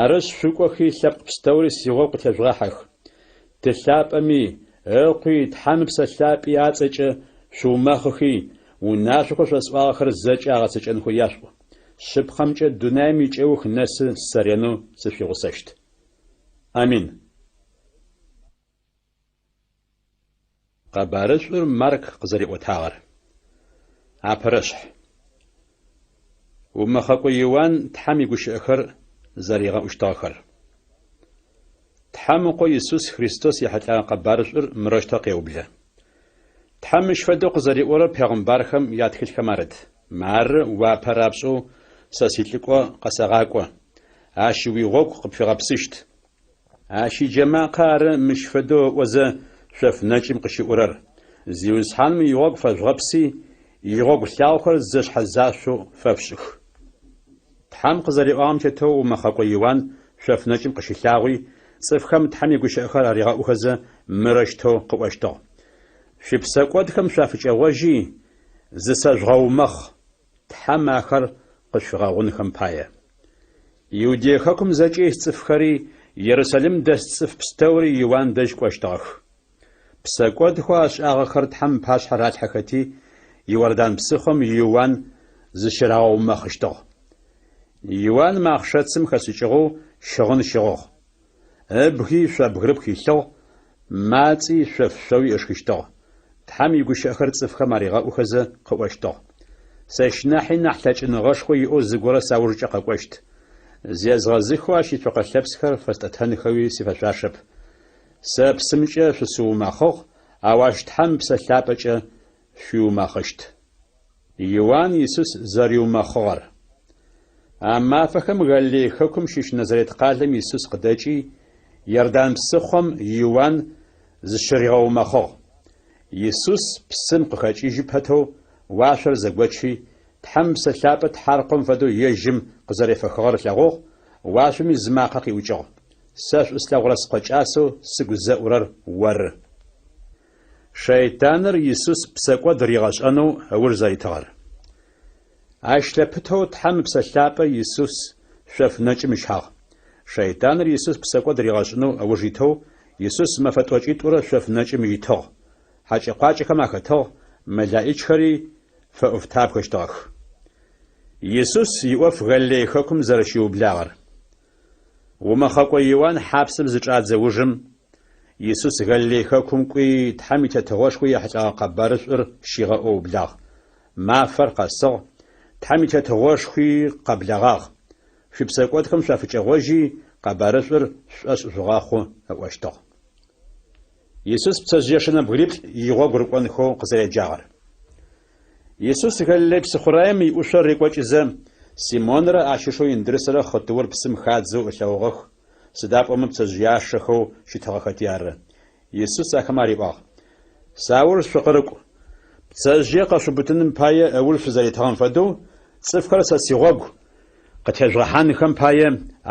Арышъ, шъукӏохи лъэпкъ пстэури сигъогу къытежъугъахьэх. Ты лъапӏэми, Ыкъуи, Тхьэм Ыпсэ Лъапӏи ацӏэкӏэ шъуумэхъыхи, унашъохэу шъосӏуагъэхэр зэкӏэ агъэцэкӏэнхэу яшъуӏу. Шъыпкъэмкӏэ дунаим икӏэух нэсы сэ ренэу сышъуигъусэщт. Амин. Къэбарышӏур Марк къызэриӏотагъэр. Апэрэшъхь. Умэхъэкӏо Иуан Тхьэм игущыӏэхэр зэригъэӏущтыгъэхэр. Тхьэм Ыкъо Исус Христос ехьылӏэгъэ къэбарышӏур мырэущтэу къеублэ. Тхьэм мыщ фэдэу къызэриӏорэр пегъымбархэм ятхылъхэм арыт. Мары, уапэ рапшӏэу сэ силӏыкӏо къэсэгъакӏо. Ащ уигъогу къыпфигъэпсыщт. Ащ иджэмакъэ ары мыщ фэдэу ыӏозэ шъоф нэкӏым къыщыӏурэр, Зиусхьаным игъогу фэжъугъэпси, игъогу лъагъохэр зэшъхьэзашъоу фэшъушӏых. Тхьэм къызэриӏуагъэм тетэу умэхъэкӏо Иуан шъоф нэкӏым къыщылъагъуи, Цӏыфхэм Тхьэм игущыӏэхэр аригъэӏухэзэ, мырэущтэу къыӏощтыгъ, Шъуипсэкӏодхэм шъуафыкӏэгъожьи, зысэжъугъэумэхъ, Тхьэм ахэр къышъуфигъэгъунхэм пае. Иудей хэкум зэкӏэ ис цӏыфхэри, Ерусалим дэс цӏыф пстэури Иуан дэжь кӏощтыгъэх. Псэкӏодхэу ашӏагъэхэр Тхьэм ыпашъхьэ ралъхьэхэти, Иордан псыхъом Иуан зыщырагъэумэхъыщтыгъ. Иуан махъшэцым хэшӏыкӏыгъэу щыгъын щыгъыгъ. Ыбги шъо бгырыпх илъыгъ, мацӏи шъоф шъоуи ышхыщтыгъ. Тхьэм игущыӏэхэр цӏыфхэм аригъэӏухэзэ къыӏощтыгъ. Сэщ нахьи нахь лъэкӏыныгъэшхо иӏэу зыгорэ саужкӏэ къэкӏощт. Зезгъэзыхэу ащ ицокъэ лъэпсхэр фэстӏэтэнхэуи сифэшъуашэп. Сэ псымкӏэ шъусыумэхъыгъ, ау ащ Тхьэм Ыпсэ Лъапӏэкӏэ шъуиумэхъыщт. Иуан Исус зэриумэхъыгъэр. А мафэхэм Галилей хэкум щыщ Назарет къалэм Исус къыдэкӏи, Иордан псыхъом Иуан зыщыригъэумэхъыгъ. Исус псым къыхэкӏыжьы пэтэу уашъор зэгочи, Тхьэм Ыпсэ Лъапӏэ тхьаркъом фэдэу ежьым къызэрефэхыгъэр ылъэгъугъ, уашъоми зы макъэ къиӏукӏыгъ, Сэ шӏу слъэгъурэ Скъо кӏасэу сыгу зэӏурэр оры. Шэйтаныр Исус псэкӏод ригъэшӏэнэу ыуж зэритыгъэр. Ащ лъэпытэу Тхьэм Ыпсэ Лъапӏэ Исус шъоф нэкӏым ыщагъ. Шэйтаныр Исус псэкӏод ригъэшӏынэу ыуж итэу, Исус мэфэ тӏокӏитӏурэ шъоф нэкӏым итыгъ. Хьакӏэ-къуакӏэхэм ахэтыгъ, мэлаӏичхэри фэӏофтабгэщтыгъэх. Исус иӏоф Галилей хэкум зэрэщиублагъэр. Умэхъэкӏо Иуан хьапсым зычӏадзэ ужым, Исус Галилей хэкум кӏуи, Тхьэм и Тетыгъошхо ехьылӏэгъэ къэбарышӏур щигъэӏоу ыублагъ. Мафэр къэсыгъ, Тхьэм и Тетыгъошхуи къэблэгъагъ. Шъуипсэкӏодхэм шъуафыкӏэгъожьи, къэбарышӏур шъушӏошъ жъугъэхъу, ыӏощтыгъ. Исус пцэжъыешэ нэбгыриплӏ игъогу рыкӏонхэу къызэреджагъэр. Исус Галилей псыхъураем иӏушъо рекӏокӏызэ, Симонрэ ащ ышэу Индрысрэ хъытыур псым хадзэу ылъэгъугъэх, сыда пӏомэ пцэжъыяшэхэу щытыгъэхэти ары. Исус ахэмэ ариӏуагъ, Сауж шъукъырыкӏу. Пцэжъые къэшъуубытыным пае ыуж шъузэритыгъэм фэдэу, цӏыфхэр сэ сигъогу къытежъугъэхьанхэм пае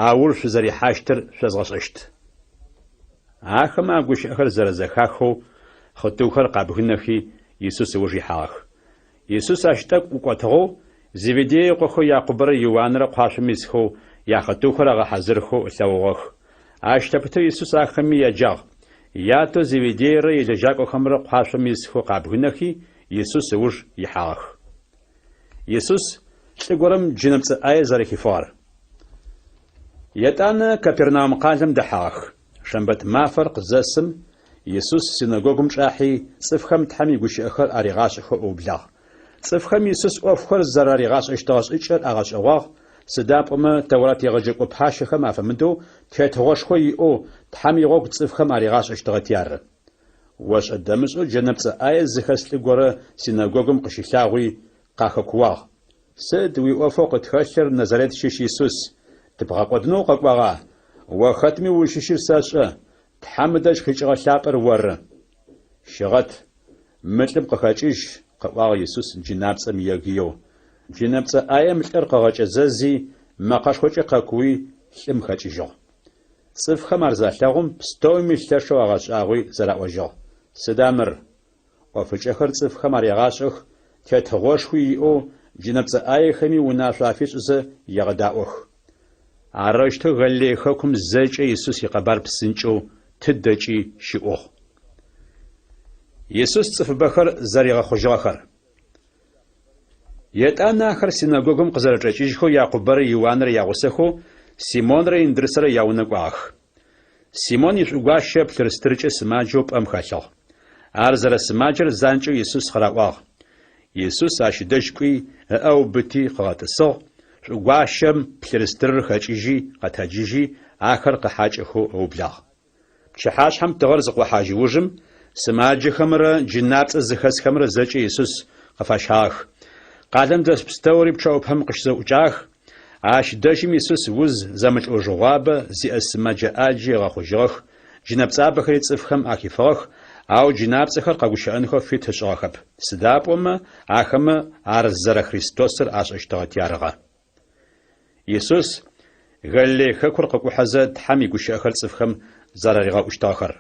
ауж шъузэрихьащтыр шъозгъэшӏэщт. Ахэмэ а гущыӏэхэр зэрэзэхахэу, хъытыухэр къабгынэхи, Исус ыуж ихьагъэх. Исус ащ тӏэкӏу ӏукӏотыгъэу, Зеведее ыкъохэу Якъубэрэ Иуанрэ къуашъом исхэу, яхъытыухэр агъэхьазырхэу ылъэгъугъэх. Ащ лъэпытэу Исус ахэми яджагъ. Ятэу Зеведейрэ илэжьакӏохэмрэ къуашъом исхэу къабгынэхи, Исус ыуж ихьагъэх. Исус лӏы горэм джынэпцӏэ ӏае зэрэхифыгъэр. Етӏанэ Капернаум къалэм дэхьагъэх. Шэмбэт мафэр къызэсым, Исус синэгогум чӏахьи, цӏыфхэм Тхьэм игущыӏэхэр аригъашӏэхэу ыублагъ. Цӏыфхэм Исус ӏофхэр зэраригъашӏэщтыгъэ шӏыкӏэр агъэшӏэгъуагъ, сыда пӏомэ Тэурат егъэджэкӏо пащэхэм афэмыдэу тетыгъошхо иӏэу Тхьэм игъогу цӏыфхэм аригъашӏэщтыгъэти ары. Ошӏэ-дэмышӏэу джэнэпцӏэ ӏае зыхэс лӏы горэ синэгогум къыщылъагъуи, къахэкууагъ, Сыд уиӏофэу къытхэлъыр, Назарет щыщ Исус? Тыбгъэкӏодынэу укъэкӏуагъа? О хэтми узщыщыр сэшӏэ, Тхьэм ыдэжь къикӏыгъэ Лъапӏэр оры. Щыгъэт, мы лӏым къыхэкӏыжь, къыӏуагъ Исус джынапцӏэм егыеу. Джынэпцӏэ ӏаем лӏыр къыгъэкӏэзэзи, мэкъэшхокӏэ къэкууи, лӏым хэкӏыжьыгъ. Цӏыфхэм ар залъэгъум, пстэуми лъэшэу агъэшӏагъуи зэраӏожьыгъ, Сыда мыр? ӏофыкӏэхэр цӏыфхэм арегъашӏэх, тетыгъошхуи иӏэу, джынэпцӏэ ӏаехэми унашъо афишӏызэ егъэдаӏох. Арэущтэу Галилей хэкум зэкӏэ Исус икъэбар псынкӏэу тыдэкӏи щыӏугъ. Исус цӏыфыбэхэр зэригъэхъужьыгъэхэр. Етӏанэ ахэр синэгогум къызэрэчӏэкӏыжьхэу Якъубэрэ Иуанрэ ягъусэхэу Симонрэ Индрысрэ яунэ кӏуагъэх. Симон ишӏугуащэ плъырстыркӏэ сымаджэу пӏэм хэлъыгъ. Ар зэрэсымаджэр занкӏэу Исус къыраӏуагъ. Исус ащ ыдэжь кӏуи, ыӏэ ыубыти къыгъэтӏысыгъ, шӏугуащэм плъырстырыр хэкӏыжьи, къэтэджыжьи, ахэр къыхьакӏэхэу ыублагъ. Пчыхьашъхьэм тыгъэр зыкъохьажь ужым, сымаджэхэмрэ джынапцӏэ зыхэсхэмрэ зэкӏэ Исус къыфащагъэх. Къалэм дэс пстэури пчъэӏупэм къыщызэӏукӏагъэх. Ащ дэжьым Исус уз зэмылӏэужыгъуабэ зиӏэ сымэджэ ӏаджи ыгъэхъужьыгъэх, джынэпцӏабэхэри цӏыфхэм ахифыгъэх, ау джынапцӏэхэр къэгущыӏэнхэу фит ышӏыгъэхэп, сыда пӏомэ ахэмэ ар зэрэ Христосыр ашӏэщтыгъэти арыгъэ. Исус Галилей хэкур къыкӏухьэзэ, Тхьэм игущыӏэхэр цӏыфхэм зэраригъэӏущтыгъэхэр.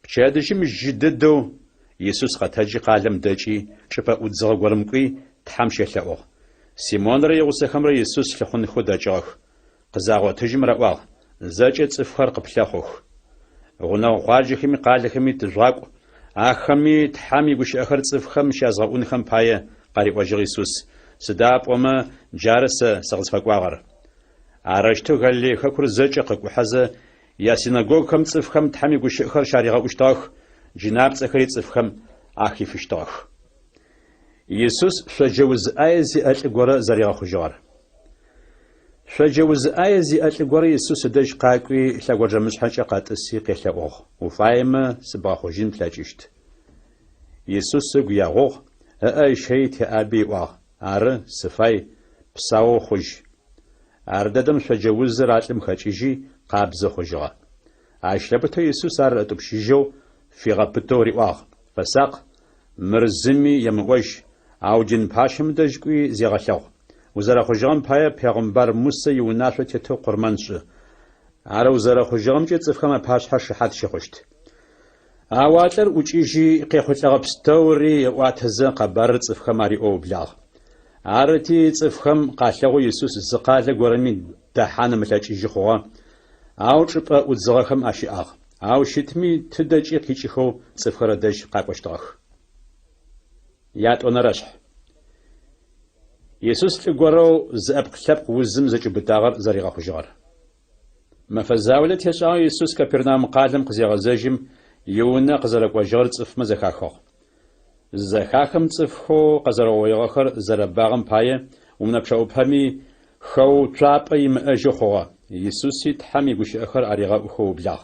Пчэдыжьым жьы дэдэу Исус къэтэджи къалэм дэкӏи, чӏыпӏэ ӏудзыгъэ горэм кӏуи, Тхьэм щелъэӏугъ. Симонрэ игъусэхэмрэ Исус лъыхъунхэу дэкӏыгъэх. Къызагъотыжьым раӏуагъ, Зэкӏэ цӏыфхэр къыплъэхъух. Гъунэгъу къуаджэхэми къалэхэми тыжъугъакӏу, ахэми Тхьэм игущыӏэхэр цӏыфхэм щязгъэӏунхэм пае, къариӏожьыгъ Исус, сыда пӏомэ джары сэ сыкъызфэкӏуагъэр. Арэущтэу Галилей хэкур зэкӏэ къыкӏухьэзэ, ясинэгогхэм цӏыфхэм Тхьэм игущыӏэхэр щаригъэӏущтыгъэх, джынапцӏэхэри цӏыфхэм ахифыщтыгъэх. Исус шъоджэ уз ӏае зиӏэ лӏы горэ зэригъэхъужьыгъэр. Шъоджэ уз ӏае зиӏэ лӏы горэ Исус ыдэжь къакӏуи, лъэгонджэмышъхьэкӏэ къэтӏыси къелъэӏугъ, Уфаемэ, сыбгъэхъужьын плъэкӏыщт. Исус ыгу егъугъ, ыӏэ ыщэий теӏаби ыӏуагъ, Ары, сыфай, псаоу хъужь. Ардэдэм шъоджэ узыр а лӏым хэкӏыжьи, къабзэ хъужьыгъэ. Ащ лъэпытэу Исус ар ытӏупщыжьэу, фигъэпытэу риӏуагъ, Фэсакъ, мыр зыми емыӏожь, ау дин пащэм дэжь кӏуи зегъэлъэгъу. Узэрэхъужьыгъэм пае пегъымбар Мусэ иунашъо тетэу къурмэн шӏы. Ар узэрэхъужьыгъэмкӏэ цӏыфхэм апашъхьэ шыхьат щыхъущт. Ау а лӏыр ӏукӏыжьи, къехъулӏэгъэ пстэури ыӏуатэзэ, къэбарыр цӏыфхэм ариӏоу ыублагъ. Арыти, цӏыфхэм къалъэгъоу Исус зы къалэ горэми дэхьан ымылъэкӏыжьы хъугъэ, ау чӏыпӏэ ӏудзыгъэхэм ащыӏагъ. Ау щытми, тыдэкӏи къикӏыхэу цӏыфхэр ыдэжь къакӏощтыгъэх. Ятӏонэрэшъхь. Исус лӏы горэу зыӏэпкъ-лъэпкъ узым зэкӏиубытагъэр зэригъэхъужьыгъэр. Мэфэ заулэ тешӏагъэу Исус Капернаум къалэм къызегъэзэжьым, иунэ къызэрэкӏожьыгъэр цӏыфмэ зэхахыгъ. Зызэхахым цӏыфхэу къэзэрэугъоигъэхэр зэрэбагъэм пае унэ пчъэӏупэми хэуцуапӏэ имыӏэжьэу хъугъэ. Исуси Тхьэм игущыӏэхэр аригъэӏухэу ыублагъ.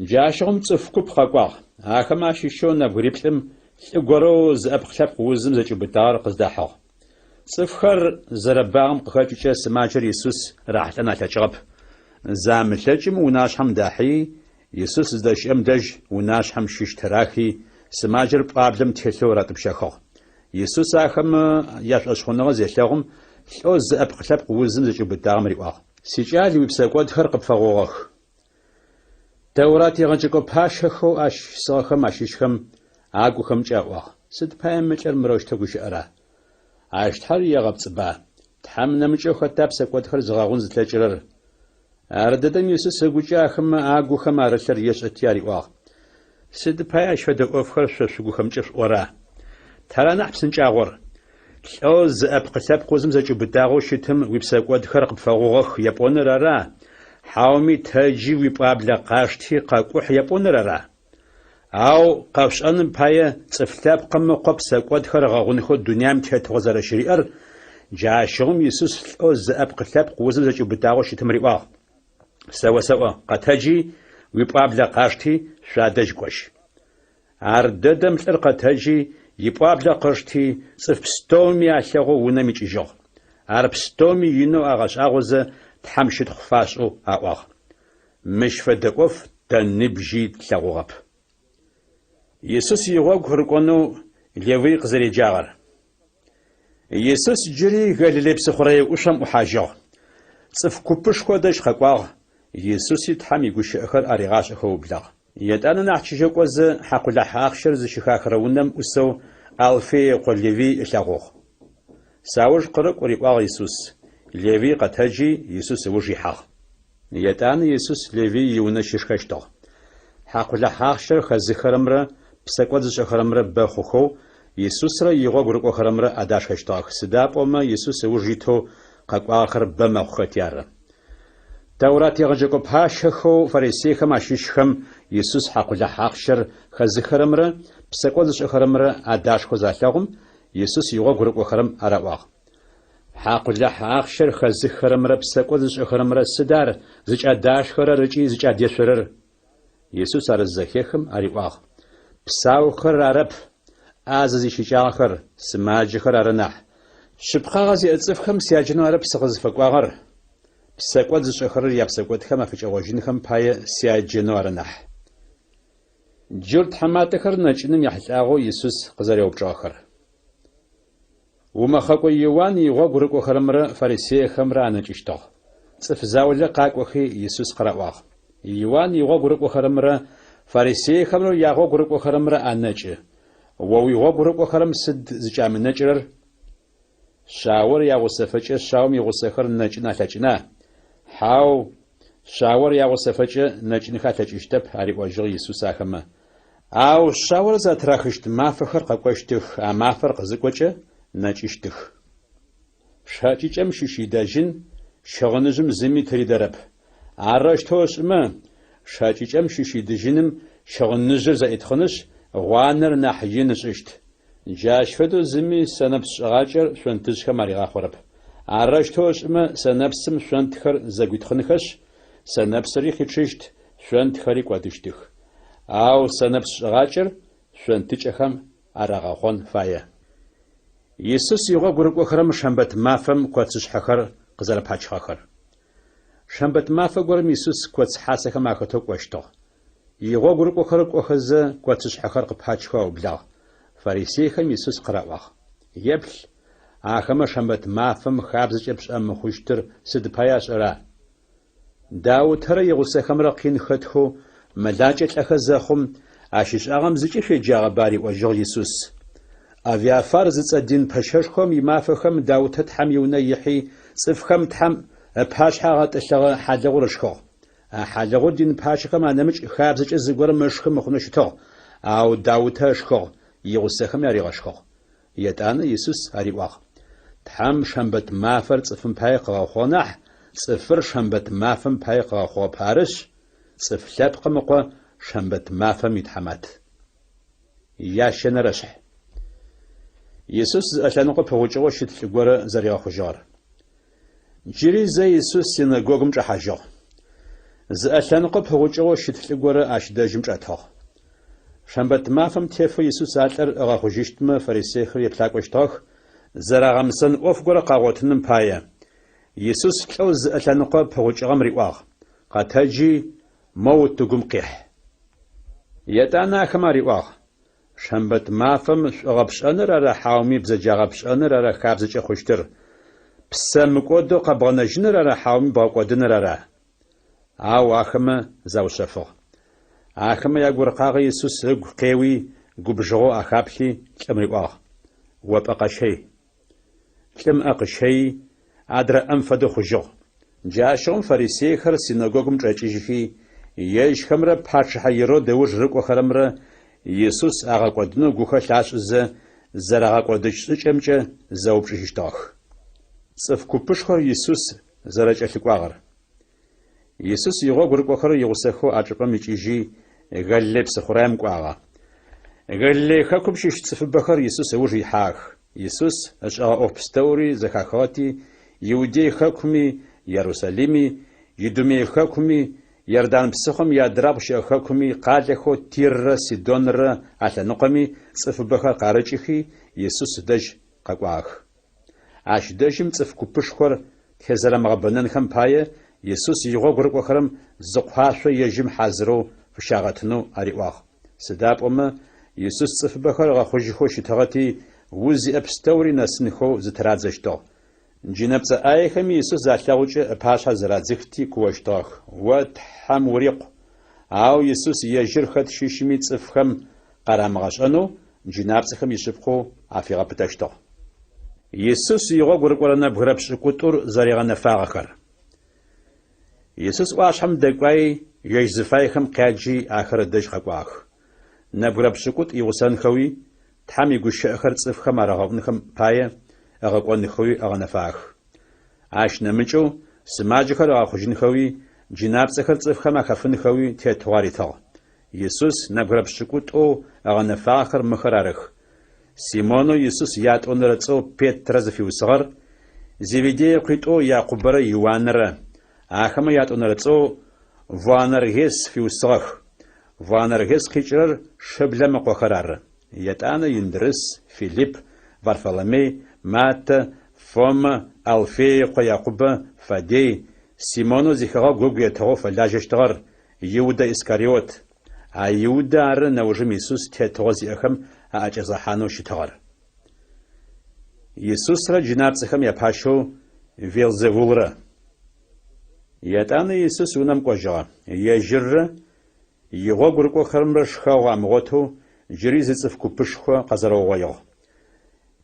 Джащыгъум цӏыф куп къэкӏуагъ. Ахэмэ ащыщэу нэбгыриплӏым лӏы горэу зыӏэпкълъэпкъ узым зэкӏиубытагъэр къыздахьыгъ. Цӏыфхэр зэрэбагъэм къыхэкӏыкӏэ сымаджэр Исус рахьылӏэн алъэкӏыгъэп. Замылъэкӏым унашъхьэм дахьи, Исус зыдэщыӏэм дэжь унашъхьэм щыщ тырахи, сымаджэр пӏуаблэм телъэу ратӏупщэхыгъ. Исус ахэмэ яшӏошъхъуныгъэ зелъэгъум, лӏэу зыӏэпкълъэпкъ узым зэкӏиубытагъэм риӏуагъ. Сикӏал, уипсэкӏодхэр къыпфэгъугъэх. Тэурат егъэджэкӏо пащэхэу ащ щысыгъэхэм ащыщхэм агухэмкӏэ аӏуагъ, Сыд пае мы лӏыр мырэущтэу гущыӏэра? Ащ Тхьэр егъэпцӏыба? Тхьэм нэмыкӏэу хэта псэкӏодхэр зыгъэгъун зылъэкӏырэр? Ардэдэм Исус ыгукӏэ ахэмэ агухэм арылъыр ешӏэти ариӏуагъ, Сыд пае ащ фэдэ ӏофхэр шъо шъугухэмкӏэ шъуӏора? Тара нахь псынкӏагъор? Лӏэу зыӏэпкълъэпкъ узым зэкӏиубытагъэу щытым уипсэкӏодхэр къыпфэгъугъэх епӏоныр ара, хьауми тэджи уипӏуаблэ къашти къэкӏухь епӏоныр ара? Ау къэшъушӏэным пае Цӏыф Лъэпкъым Ыкъо псэкӏодхэр ыгъэгъунхэу дунаим тетыгъо зэрэщыриӏэр, джащыгъум Исус лӏэу зыӏэпкълъэпкъ узым зэкӏиубытагъэу щытым риӏуагъ, Сэ осэӏо, къэтэджи, уипӏуаблэ къашти, шъуадэжь кӏожь. Ардэдэм лӏыр къэтэджи, ипӏуаблэ къышти, цӏыф пстэуми алъэгъоу унэм икӏыжьыгъ. Ар пстэуми инэу агъэшӏагъозэ, Тхьэм щытхъу фашӏэу аӏуагъ. Мыщ фэдэ ӏоф тэ ныбжьи тлъэгъугъэп. Исус игъогу рыкӏонэу Левый къызэреджагъэр. Исус джыри Галилей псыхъурэе ӏушъом ӏухьажьыгъ. Цӏыф купышхо ыдэжь къэкӏуагъ, Исуси Тхьэм игущыӏэхэр аригъашӏэхэу ыублагъ. Етӏанэ нахь чыжьэу кӏозэ, хьакъулахь ахъщэр зыщыхахырэ унэм ӏусэу Алфей ыкъо Левый ылъэгъугъ. Сауж къырыкӏу, риӏуагъ Исус. Левый къэтэджи, Исус ыуж ихьагъ. Етӏанэ Исус Левый иунэ щышхэщтыгъ. Хьакъулахь ахъщэр хэзыхырэмрэ псэкӏод зышӏэхэрэмрэ бэ хъухэу, Исусрэ игъогу рыкӏохэрэмрэ адашхэщтыгъэх, сыда пӏомэ Исус ыуж итэу къэкӏуагъэхэр бэ мэхъухэти ары. Тэурат егъэджэкӏо пащэхэу фарисейхэм ащыщхэм Исус хьакъулахь ахъщэр хэзыхырэмрэ псэкӏод зышӏэхэрэмрэ адашхэу залъэгъум, Исус игъогу рыкӏохэрэм араӏуагъ. Хьакъулахь ахъщэр хэзыххэрэмрэ псэкӏод зышӏэхэрэмрэ сыд ар зыкӏадашхэрэр ыкӏи зыкӏадешъорэр? Исус ар зызэхехым ариӏуагъ, Псаухэр арэп, ӏазэ зищыкӏагъэхэр, сымаджэхэр ары нахь. Шъыпкъагъэ зиӏэ цӏыфхэм сяджэнэу арэп сыкъызыфэкӏуагъэр, псэкӏод зышӏэхэрэр япсэкӏодхэм афыкӏэгъожьынхэм пае сяджэнэу ары нахь. Джурт тхьаматэхэр нэкӏыным ехьылӏагъэу Исус къызэреупчӏыгъэхэр. Умэхъэкӏо Иуан игъогу рыкӏохэрэмрэ фарисейхэмрэ анэкӏыщтыгъ. Цӏыф заулэ къакӏохи, Исус къыраӏуагъ. Иуан игъогу рыкӏохэрэмрэ фарисейхэмрэ ягъогу рыкӏохэрэмрэ анэкӏы. О уигъогу рыкӏохэрэм сыд зыкӏамынэкӏырэр? Шъаор ягъусэфэкӏэ шъаом игъусэхэр нэкӏын алъэкӏына? Хьау, шъаор ягъусэфэкӏэ нэкӏынхэ алъэкӏыщтэп, ариӏожьыгъ Исус ахэмэ. Ау шъаор затырахыщт мафэхэр къэкӏощтых, а мафэр къызыкӏокӏэ, нэкӏыщтых. Шэкӏыкӏэм щыщ идэжьын щыгъыныжъым зыми тыридэрэп. Арэущтэу ышӏымэ, шэкӏыкӏэм щыщ идыжьыным щыгъыныжъыр зэӏитхъынышъ, гъуанэр нахь ин ышӏыщт. Джащ фэдэу зыми сэнэпс шӏыгъакӏэр шъонтыжъхэм аригъахъорэп. Арэущтэу ышӏымэ, сэнэпсым шъонтхэр зэгуитхъынхэшъ, сэнэпсыри къичъыщт, шъонтхэри кӏодыщтых. Ау сэнэпс шӏыгъакӏэр шъонтыкӏэхэм арагъэхъон фае. Исус игъогу рыкӏохэрэм шэмбэт мафэм коцышъхьэхэр къызэрэпачыгъэхэр. Шэмбэт мафэ горэм Исус коц хьасэхэм ахэтэу кӏощтыгъ. Игъогу рыкӏохэрэр кӏохэзэ, коцышъхьэхэр къыпачхэу аублагъ. Фарисейхэм Исус къыраӏуагъ: Еплъ, ахэмэ шэмбэт мафэм хабзэкӏэ пшӏэ мыхъущтыр сыд пае ашӏэра? Даутэрэ игъусэхэмрэ къин хэтхэу мэлакӏэ лӏэхэ зэхъум, ащ ышӏагъэм зыкӏи шъуеджагъэба? ариӏожьыгъ Исус. Авиафар зыцӏэ дин пэщэшхом имафэхэм Даутэ Тхьэм иунэ ихьи, цӏыфхэм Тхьэм ыпашъхьэ агъэтӏылъыгъэ хьалыгъур ышхыгъ. А хьалыгъур дин пащэхэм анэмыкӏ хабзэкӏэ зыгорэм ышхы мыхъунэу щытыгъ, ау Даутэ ышхыгъ, игъусэхэми аригъэшхыгъ. Етӏанэ Исус ариӏуагъ, Тхьэм шэмбэт мафэр цӏыфым пае къыгъэхъугъ нахь, цӏыфыр шэмбэт мафэм пае къыгъэхъугъэп, арышъ, Цӏыф Лъэпкъым Ыкъо шэмбэт мафэм итхьамат. Ящэнэрэшъхь. Исус зыӏэ лъэныкъо пыгъукӏыгъэу щыт лӏы горэ зэригъэхъужьыгъэр. Джыри зэ Исус синэгогум чӏэхьажьыгъ. Зыӏэ лъэныкъо пыгъукӏыгъэу щыт лӏы горэ ащ дэжьым чӏэтыгъ. Шэмбэт мафэм тефэу Исус а лӏыр ыгъэхъужьыщтмэ фарисейхэр еплъакӏощтыгъэх, зэрагъэмысэн ӏоф горэ къагъотыным пае. Исус лӏэу зыӏэ лъэныкъо пыгъукӏыгъэм риӏуагъ, Къэтэджи, мо утыгум къихь. Етӏанэ ахэм ариӏуагъ, Шэмбэт мафэм шӏугъэ пшӏэныр ара хьауми бзэджагъэ пшӏэныр ара хабзэкӏэ хъущтыр? Ппсэ мыкӏодэу къэбгъэнэжьыныр ара хьауми бгъэкӏодыныр ара? Ау ахэмэ заушъэфыгъ. Ахэмэ ягуркъагъэ Исус ыгу къеуи, губжыгъэу ахаплъи, лӏым риӏуагъ, О пӏэ къэщэй. Лӏым ыӏэ къыщэйи, адрэ ӏэм фэдэу хъужьыгъ. Джащыгъум фарисейхэр синэгогум чӏэкӏыжьхи, ежьхэмрэ пачъыхьэ Ирод ыуж рыкӏохэрэмрэ Исус агъэкӏодынэу гухэлъ ашӏызэ, зэрагъэкӏодыщт шӏыкӏэмкӏэ зэупчӏыжьыщтыгъэх. Цӏыф купышхор Исус зэрэкӏэлъыкӏуагъэр. Исус игъогу рыкӏохэрэр игъусэхэу а чӏыпӏэм икӏыжьи, Галилей псыхъураем кӏуагъэ. Галилей хэкум щыщ цӏыфыбэхэр Исус ыуж ихьагъэх. Исус ышӏэгъэ ӏоф пстэури зэхахыгъэти, Иудей хэкуми, Ерусалими, Идумей хэкуми, Иордан псыхъом иадрабгъу щыӏэ хэкуми, къалэхэу Тиррэ Сидонрэ алъэныкъоми цӏыфыбэхэр къарыкӏыхи, Исус ыдэжь къэкӏуагъэх. Ащ дэжьым цӏыф купышхор тезэрэмыгъэбэнэнхэм пае, Исус игъогу рыкӏохэрэм зы къуашъо ежьым хьазырэу фыщагъэтынэу ариӏуагъ. Сыда пӏомэ, Исус цӏыфыбэхэр ыгъэхъужьыхэу щытыгъэти, уз зиӏэ пстэури нэсынхэу зытырадзэщтыгъ. Джынэпцӏэ ӏаехэми Исус залъэгъукӏэ ыпашъхьэ зырадзыхти куощтыгъэх, О Тхьэм урикъу! Ау Исус ежьыр хэт щыщми цӏыфхэм къарамыгъэшӏэнэу джынапцӏэхэм ишъыпкъэу афигъэпытэщтыгъ. Исус игъогу рыкӏорэ нэбгырэ пшӏыкӏутӏур зэригъэнэфагъэхэр. Исус ӏуашъхьэм дэкӏуаи, ежь зыфаехэм къяджи, ахэр ыдэжь къэкӏуагъэх. Нэбгырэ пшӏыкӏутӏу игъусэнхэуи, Тхьэм игущыӏэхэр цӏыфхэм арагъэӏунхэм пае, ыгъэкӏонхэуи ыгъэнэфагъэх. Ащ нэмыкӏэу, сымаджэхэр ыгъэхъужьынхэуи, джынапцӏэхэр цӏыфхэм ахэфынхэуи тетыгъо аритыгъ. Исус нэбгырэ пшӏыкӏутӏоу ыгъэнэфагъэхэр мыхэр арых, Симонэу Исус ятӏонэрэ цӏэу Петрэ зыфиусыгъэр, Зеведей ыкъуитӏоу Якъубэрэ Иуанрэ, ахэмэ ятӏонэрэ цӏэу Воанергес фиусыгъэх, Воанергес къикӏырэр Шыблэм ыкъохэр ары, етӏанэ Индрыс, Филипп, Варфоломей, Маттэ, Фомэ, Алфей ыкъо Якъубэ, Фаддей, Симонэу зихэгъэгу ыгу етыгъэу фэлажьэщтыгъэр, Иудэ Искариот. А Иудэ ары нэужым Исус тетыгъо зиӏэхэм аӏэкӏэзгъэхьанэу щытыгъэр. Исусрэ джынапцӏэхэм япащэу Велзевулрэ. Етӏанэ Исус унэм кӏожьыгъэ. Ежьыррэ игъогу рыкӏохэрэмрэ шхэгъу амыгъотэу джыри зы цӏыф купышхо къэзэрэугъоигъ.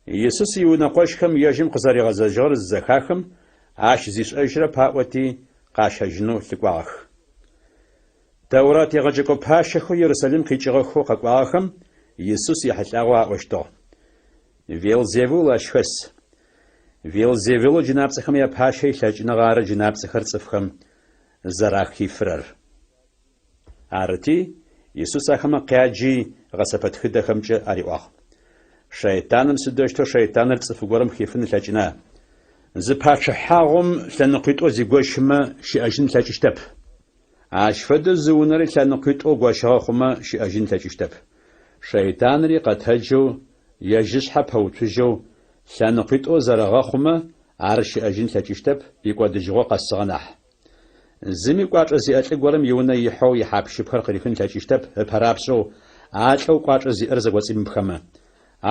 Исус иунэкъощхэм ежьым къызэригъэзэжьыгъэр зызэхахым, ащ зишӏэжьырэп аӏоти, къащэжьынэу лъыкӏуагъэх. Тэурат егъэджэкӏо пащэхэу Ерусалим къикӏыгъэхэу къэкӏуагъэхэм Исус ехьылӏагъэу аӏощтыгъ. Велзевул ащ хэс. Велзевулэу джынапцӏэхэм япащэ илъэкӏыныгъэ ары джынапцӏэхэр цӏыфхэм зэрахифырэр. Арыти, Исус ахэмэ къяджи, гъэсэпэтхыдэхэмкӏэ ариӏуагъ. Шэйтаным сыдэущтэу шэйтаныр цӏыф горэм хифын ылъэкӏына? Зы пачъыхьагъум лъэныкъуитӏоу зигощымэ, щыӏэжьын ылъэкӏыщтэп. Ащ фэдэу зы унэри лъэныкъуитӏоу гощыгъэ хъумэ, щыӏэжьын ылъэкӏыщтэп. Шэйтанри къэтэджэу, ежь ышъхьэ пэуцужьэу, лъэныкъуитӏоу зэрэгъэхъумэ, ар щыӏэжьын ылъэкӏыщтэп, икӏодыжьыгъо къэсыгъэ нахь. Зыми кӏуачӏэ зиӏэ лӏы горэм иунэ ихьэу ихьап-щыпхэр къырихын ылъэкӏыщтэп ыпэрапшӏэу а лӏэу кӏуачӏэ зиӏэр зэкӏоцӏимыпхэмэ.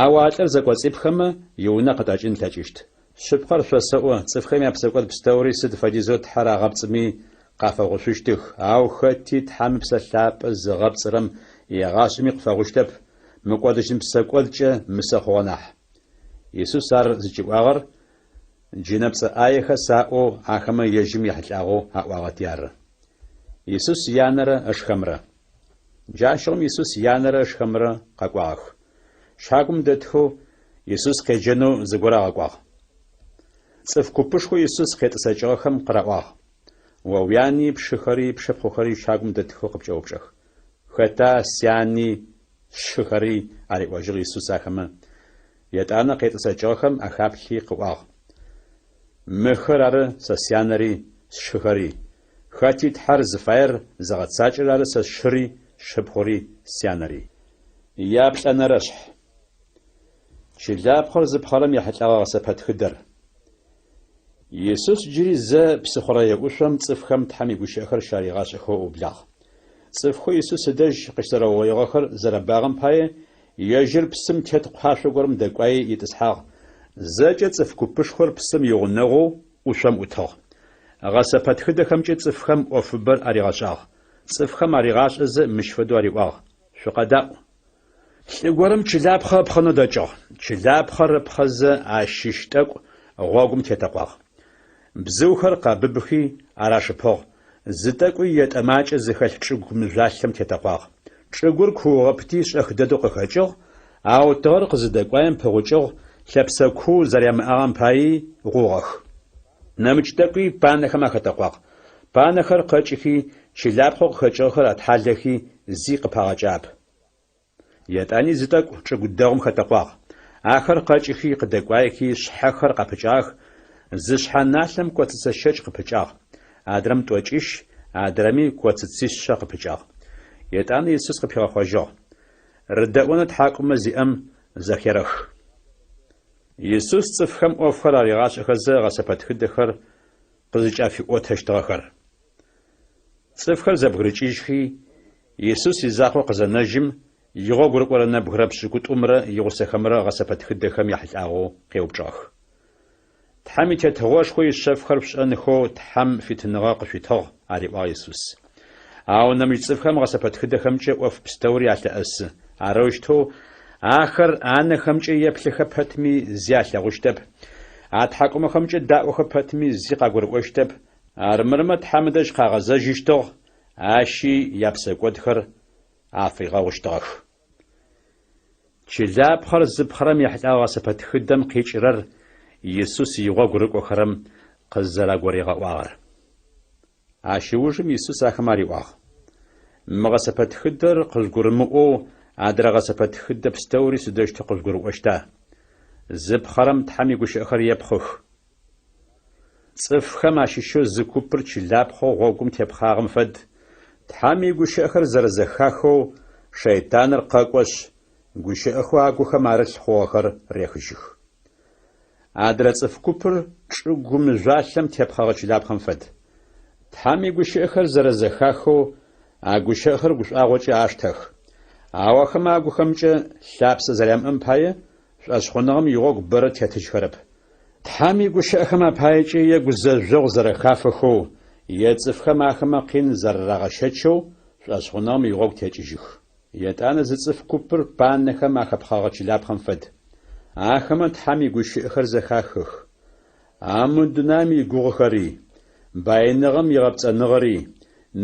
Ау а лӏыр зэкӏоцӏипхэмэ, иунэ къытӏэкӏын ылъэкӏыщт. Шъыпкъэр шъосэӏо, цӏыфхэм япсэкӏод пстэури сыд фэдизэу Тхьэр агъэпцӏыми, къафэгъушъущтых, ау хэти Тхьэм Ыпсэ Лъапӏэ зыгъэпцӏырэм егъашӏэми къыфэгъущтэп, мыкӏодыжьын псэкӏодкӏэ мысэ хъугъэ нахь. Исус ар зыкӏиӏуагъэр Джынэпцӏэ ӏаехэс аӏоу ахэмэ ежьым ехьылӏагъэу аӏуагъэти ары. Исус янэрэ ышхэмрэ. Джащыгъум Исус янэрэ ышхэмрэ къэкӏуагъэх. Щагум дэтхэу Исус къеджэнэу зыгорэ агъэкӏуагъ. Цӏыф купышхоу Исус къетӏысэкӏыгъэхэм къыраӏуагъ, О уяни, пшыхэри, пшыпхъухэри щагум дэтхэу къыпкӏэупчӏэх. Хэта сяни, сшыхэри? ариӏожьыгъ Исус ахэмэ. Етӏанэ къетӏысэкӏыгъэхэм ахаплъи къыӏуагъ, Мыхэр ары сэ сянэри, сшыхэри. Хэти Тхьэр зыфаер зыгъэцакӏэрэр ары сэ сшыри, сшыпхъури, сянэри. Яплӏэнэрэшъхь. Чылапхъэр зыпхъэрэм ехьылӏэгъэ гъэсэпэтхыдэр. Исус джыри зэ псыхъурэе ӏушъом цӏыфхэм Тхьэм игущыӏэхэр щаригъашӏэхэу ыублагъ. Цӏыфхэу Исус ыдэжь къыщызэрэугъоигъэхэр зэрэбагъэм пае, ежьыр псым тет кхъуашъо горэм дэкӏуаи итӏысхьагъ. Зэкӏэ цӏыф купышхор псым игъунэгъоу ӏушъом ӏутыгъ. Гъэсэпэтхыдэхэмкӏэ цӏыфхэм ӏофыбэр аригъэшӏагъ. Цӏыфхэм аригъашӏэзэ мыщ фэдэу ариӏуагъ, Шъукъэдаӏу! Лӏы горэм чылапхъэ ыпхъэнэу дэкӏыгъ. Чылапхъэр ыпхъэзэ ащыщ тӏэкӏу гъогум тетэкъуагъ. Бзыухэр къэбыбыхи ар ашыпыгъ, зы тӏэкӏуи етӏэ макӏэ зыхэлъ чӏыгу мыжъуалъэм тетэкъуагъ. Чӏыгур куугъэпти шӏэх дэдэу къыхэкӏыгъ, ау тыгъэр къызыдэкӏуаем пыгъукӏыгъ, лъэпсэ куу зэрямыӏагъэм паий гъугъэх. Нэмыкӏ тӏэкӏуи панэхэм ахэтэкъуагъ. Панэхэр къэкӏыхи, чылапхъэу къыхэкӏыгъэхэр атхьалэхи, зи къыпагъэкӏагъэп. Етӏани зы тӏэкӏу чӏыгу дэгъум хэтэкъуагъ. Ахэр къэкӏыхи, къыдэкӏуаехи, шъхьэхэр къапыкӏагъэх, зы шъхьэ налъэм коцыцэ щэкӏ къыпыкӏагъ, адрэм тӏокӏищ, адрэми коцыцишъэ къыпыкӏагъ. Етӏанэ Исус къыпигъэхъожьыгъ, Рыдэӏонэу тхьакӏумэ зиӏэм зэхерэх. Исус цӏыфхэм ӏофхэр аригъашӏэхэзэ гъэсэпэтхыдэхэр къызыкӏафиӏотэщтыгъэхэр. Цӏыфхэр зэбгырыкӏыжьхи, Исус изакъоу къызэнэжьым, игъогу рыкӏорэ нэбгырэ пшӏыкӏутӏумрэ игъусэхэмрэ гъэсэпэтхыдэхэм яхьылӏагъэу къеупчӏыгъэх. Тхьэм и Тетыгъошхо ишъэфхэр шъушӏэнхэу Тхьэм фитыныгъэ къышъуитыгъ, ариӏуагъ Исус. Ау нэмыкӏ цӏыфхэм гъэсэпэтхыдэхэмкӏэ ӏоф пстэури алъэӏэсы. Арэущтэу ахэр анэхэмкӏэ еплъыхэ пэтми зи алъэгъущтэп, атхьакӏумэхэмкӏэ даӏохэ пэтми зи къагурыӏощтэп, армырмэ Тхьэм ыдэжь къагъэзэжьыщтыгъ, ащи япсэкӏодхэр афигъэгъущтыгъэх. Чылапхъэр зыпхъэрэм ехьылӏэгъэ гъэсэпэтхыдэм къикӏырэр Исус игъогу рыкӏохэрэм къызэрагуригъэӏуагъэр. Ащ ыужым Исус ахэмэ ариӏуагъ, Мы гъэсэпэтхыдэр къыжъугурымыӏоу адрэ гъэсэпэтхыдэ пстэури сыдэущтэу къыжъугурыӏощта? Зыпхъэрэм Тхьэм игущыӏэхэр епхъых. Цӏыфхэм ащыщэу зы купыр чылапхъэу гъогум тепхъагъэм фэд, Тхьэм игущыӏэхэр зэрэзэхахэу шэйтаныр къэкӏошъ, гущыӏэхэу агухэм арылъ хъугъэхэр рехыжьых. Адрэ цӏыф купыр чӏыгу мыжъуалъэм тепхъэгъэ чылапхъэм фэд. Тхьэм игущыӏэхэр зэрэзэхахэу а гущыӏэхэр гушӏуагъокӏэ аштэх. Ау ахэмэ агухэмкӏэ лъапсэ зэрямыӏэм пае шӏошъхъуныгъэм игъогу бэрэ тетыжьхэрэп. Тхьэм игущыӏэхэм апаекӏэ е гузэжъогъу зэрэхафэхэу, Е цӏыфхэм ахэмэ къин зэрэрагъэщэчэу, шӏошъхъуныгъэм игъогу текӏыжьых. Етӏанэ зы цӏыф купыр панэхэм ахэпхъэгъэ чылапхъэм фэд. Ахэмэ Тхьэм игущыӏэхэр зэхахых. Ау мы дунаим игугъэхэри, баиныгъэм игъэпцӏэныгъэри,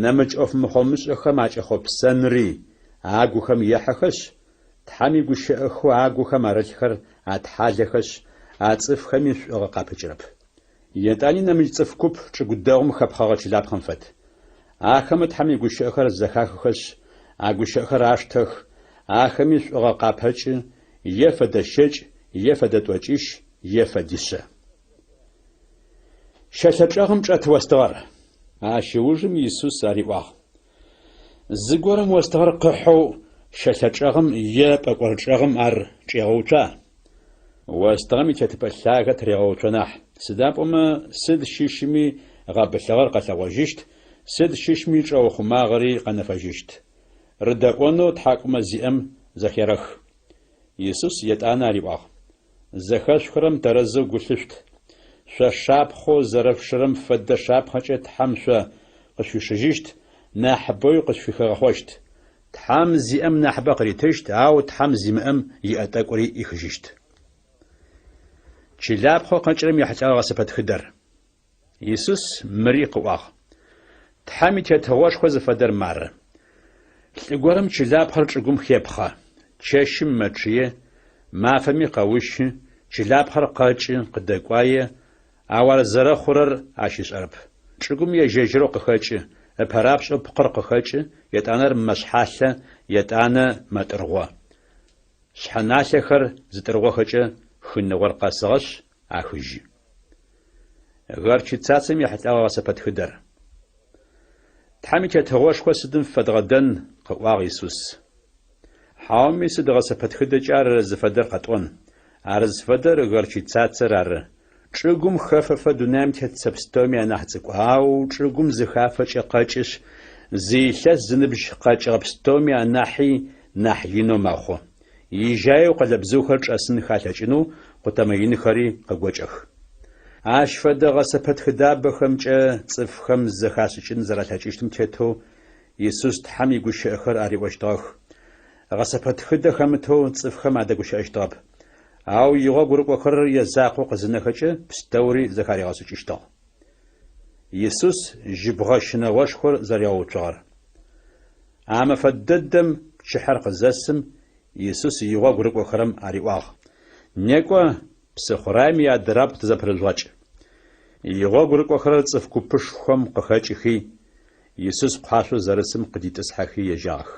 нэмыкӏ ӏоф мыхъомышӏэхэм акӏэхъопсэнри агухэм ехьэхэшъ, Тхьэм игущыӏэхэу агухэм арылъхэр атхьалэхэшъ, а цӏыфхэми шӏугъэ къапыкӏырэп. Етӏани нэмыкӏ цӏыф куп чӏыгу дэгъум хэпхъэгъэ чылапхъэм фэд. Ахэмэ Тхьэм игущыӏэхэр зэхахыхэшъ, а гущыӏэхэр аштэх, ахэми шӏугъэ къапэкӏы, е фэдэ щэкӏ, е фэдэ тӏокӏищ, е фэдишъэ. Щэлъэ чӏэгъым чӏэт остыгъэр. Ащ ыужым Исус ариӏуагъ, Зыгорэм остыгъэр къыхьэу щэлъэ чӏэгъым е пӏэкӏор чӏэгъым ар чӏегъэуцуа? Остыгъэм итетыпӏэ лъагэ тырегъэуцо нахь, сыда пӏомэ сыд щыщми гъэбылъыгъэр къэлъэгъожьыщт, сыд щыщми чӏэухъумагъэри къэнэфэжьыщт. Рыдэӏонэу тхьакӏумэ зиӏэм зэхерэх. Исус етӏанэ ариӏуагъ, Зэхэшъухырэм тэрэзэу гу лъышъут. Шъо шапхъэу зэрэшъушырэм фэдэ шапхъэкӏэ Тхьэм шъо къышъуишыжьыщт, нахьыбэуи къышъуфыхигъэхъощт. Тхьэм зиӏэм нахьыбэ къыритыщт, ау Тхьэм зимыӏэм иӏэ тӏэкӏури ӏихыжьыщт. Чылапхъэу къэкӏырэм ехьылӏэгъэ гъэсэпэтхыдэр. Исус мыри къыӏуагъ, Тхьэм и Тетыгъошхо зыфэдэр мары. Лӏы горэм чылапхъэр чӏыгум хепхъэ. Чэщым мэчъые, мафэми къэущы, чылапхъэр къэкӏы, къыдэкӏуае, ау ар зэрэхъурэр ащ ышӏэрэп. Чӏыгум ежь-ежьырэу къыхэкӏы, ыпэрапшӏэу пкъыр къыхэкӏы, етӏанэ ар мэшъхьалъэ, етӏанэ мэтӏыргъо. Шъхьэналъэхэр зытӏыргъохэкӏэ хыныгъор къэсыгъэшъ, ахыжьы. Горчицацэм ехьылӏэгъэ гъэсэпэтхыдэр. Тхьэм и Тетыгъошхо сыдым фэдгъэдэн, къыӏуагъ Исус. Хьауми сыд гъэсэпэтхыдэкӏэ ар зыфэдэр къэтӏон? Ар зыфэдэр горчицацэр ары. Чӏыгум хэфэфэ дунаим тет цэ пстэуми анахь цӏыкӏу, ау чӏыгум зыхафэкӏэ къэкӏышъ, зы илъэс зыныбжь къэкӏыгъэ пстэуми анахьи нахь инэу мэхъу. Ижьаеу къэлэбзыухэр чӏэсынхэ алъэкӏынэу къутэмэ инхэри къыгокӏэх. Ащ фэдэ гъэсэпэтхыдабэхэмкӏэ цӏыфхэм зэхашӏыкӏын зэралъэкӏыщтым тетэу Исус Тхьэм игущыӏэхэр ариӏощтыгъэх. Гъэсэпэтхыдэ хэмытэу цӏыфхэм адэгущыӏэщтыгъэп. Ау игъогу рыкӏохэрэр язакъоу къызынэхэкӏэ пстэури зэхаригъэшӏыкӏыщтыгъ. Исус жьыбгъэ щынэгъошхор зэригъэуцугъэр. А мэфэ дэдэм пчыхьэр къызэсым, Исус игъогу рыкӏохэрэм ариӏуагъ, Некӏо, псыхъураем иадырабгъу тызэпырыжъугъэкӏ. Игъогу рыкӏохэрэр цӏыф купышхом къыхэкӏыхи, Исус къуашъоу зэрысым къыдитӏысхьэхи ежьагъэх.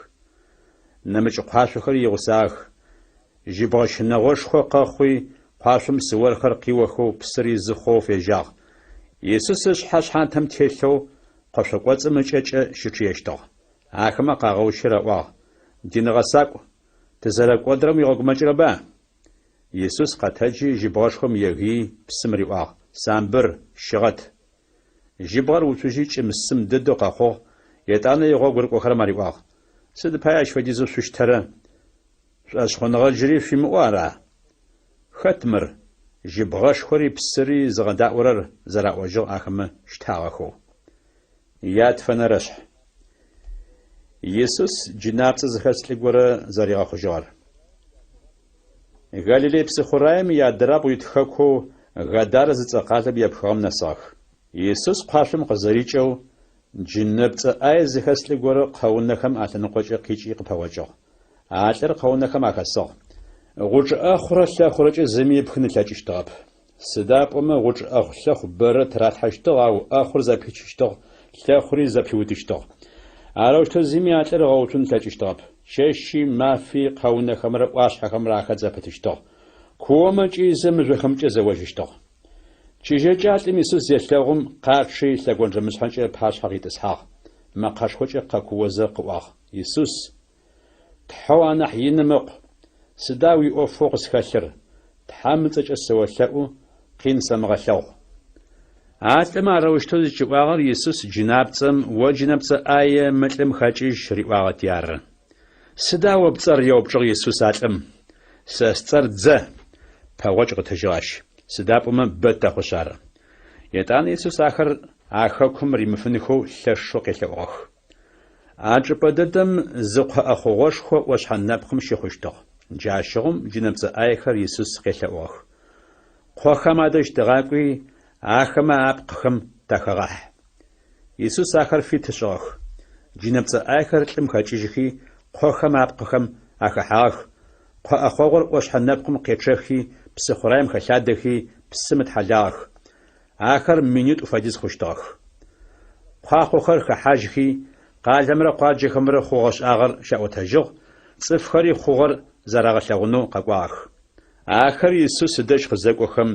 Нэмыкӏ къуашъохэри игъусагъэх. Жьыбгъэ щынэгъошхо къэхъуи, къуашъом псыорхэр къиохэу псыр изы хъоу фежьагъ. Исус ышъхьэ шъхьантэм телъэу къошъо кӏоцӏым ыкӏэкӏэ щычъыещтыгъ. Ахэмэ къагъэущи раӏуагъ, Дин гъэсакӏу, тызэрэкӏодырэм уигъэгумэкӏырэба? Исус къэтэджи, жьыбгъэшхом егыий, псым риӏуагъ, Самбыр, щыгъэт! Жьыбгъэр уцужьи кӏым-сым дэдэу къэхъугъ, етӏанэ игъогу рыкӏохэрэм ариӏуагъ, Сыд пае ащ фэдизэу шъущтэрэ? Шӏошъхъуныгъэ джыри шъуимыӏэу ара? Хэт мыр, жьыбгъэшхори псыри зыгъэдаӏорэр? зэраӏожьыгъ ахэмэ щтагъэхэу. Ятфэнэрэшъхь. Исус джынапцӏэ зыхэс лӏы горэ зэригъэхъужьыгъэр. Галилей псыхъураем иадырабгъу ит хэкоу Гадарэ зыцӏэ къалэм епхыгъэм нэсыгъэх. Исус къуашъом къызэрикӏэу, джынэпцӏэ ӏае зыхэс лӏы горэ къэунэхэм алъэныкъокӏэ къикӏи къыпэгъокӏыгъ. А лӏыр къэунэхэм ахэсыгъ. Гъучӏ ӏэхъурэ лъэхъурэкӏэ зыми ыпхын ылъэкӏыщтыгъэп. Сыда пӏомэ гъучӏ ӏэхъу-лъэхъу бэрэ тыралъхьэщтыгъ, ау ӏэхъур зэпичыщтыгъ, лъэхъури зэпиутыщтыгъ. Арэущтэу зыми а лӏыр ыгъэуцун ылъэкӏыщтыгъэп. Чэщи мафи къэунэхэмрэ ӏуашъхьэхэмрэ ахэт зэпытыщтыгъ. Куомэ кӏыйзэ мыжъохэмкӏэ зэожьыщтыгъ. Чыжьэкӏэ а лӏым Исус зелъэгъум, къачъи, лъэгонджэмышъхьэкӏэ ыпашъхьэ къитӏысхьагъ. Мэкъэшхокӏэ къэкуозэ къыӏуагъ, Исус, Тхьэу анахь иным Ыкъу, сыда уиӏофэу къысхэлъыр? Тхьэм ыцӏэкӏэ сыолъэӏу, къин сэмыгъэлъэгъу. А лӏым арэущтэу зыкӏиӏуагъэр Исус джынапцӏэм, О джынэпцӏэ ӏае, мы лӏым хэкӏыжь, риӏуагъэти ары. Сыда о пцӏэр? еупчӏыгъ Исус а лӏым. Сэ сцӏэр Дзэ, пэгъокӏ къытыжьыгъ ащ, сыда пӏомэ бэ тэхъушъ ары. Етӏанэ Исус ахэр а хэкум римыфынхэу лъэшэу къелъэӏугъэх. А чӏыпӏэ дэдэм зы къо ӏэхъогъошхо ӏошъхьэ нэпкъым щыхъущтыгъ. Джащыгъум джынэпцӏэ ӏаехэр Исус къелъэӏугъэх. Къохэм адэжь тыгъакӏуи, ахэмэ апкъыхэм тахэгъахь. Исус ахэр фит ышӏыгъэх. Джынэпцӏэ ӏаехэр лӏым хэкӏыжьхи, къохэм апкъыхэм ахэхьагъэх, къо ӏэхъогъур ӏошъхьэ нэпкъым къечъэхи, псыхъураем хэлъадэхи, псым ытхьалагъэх. Ахэр минитӏу фэдиз хъущтыгъэх. Куахъохэр хэхьажьхи, къалэмрэ къуаджэхэмрэ хъугъэ-шӏагъэр щаӏотэжьыгъ, цӏыфхэри хъугъэр зэрагъэлъэгъунэу къэкӏуагъэх. Ахэр Исус ыдэжь къызэкӏохэм,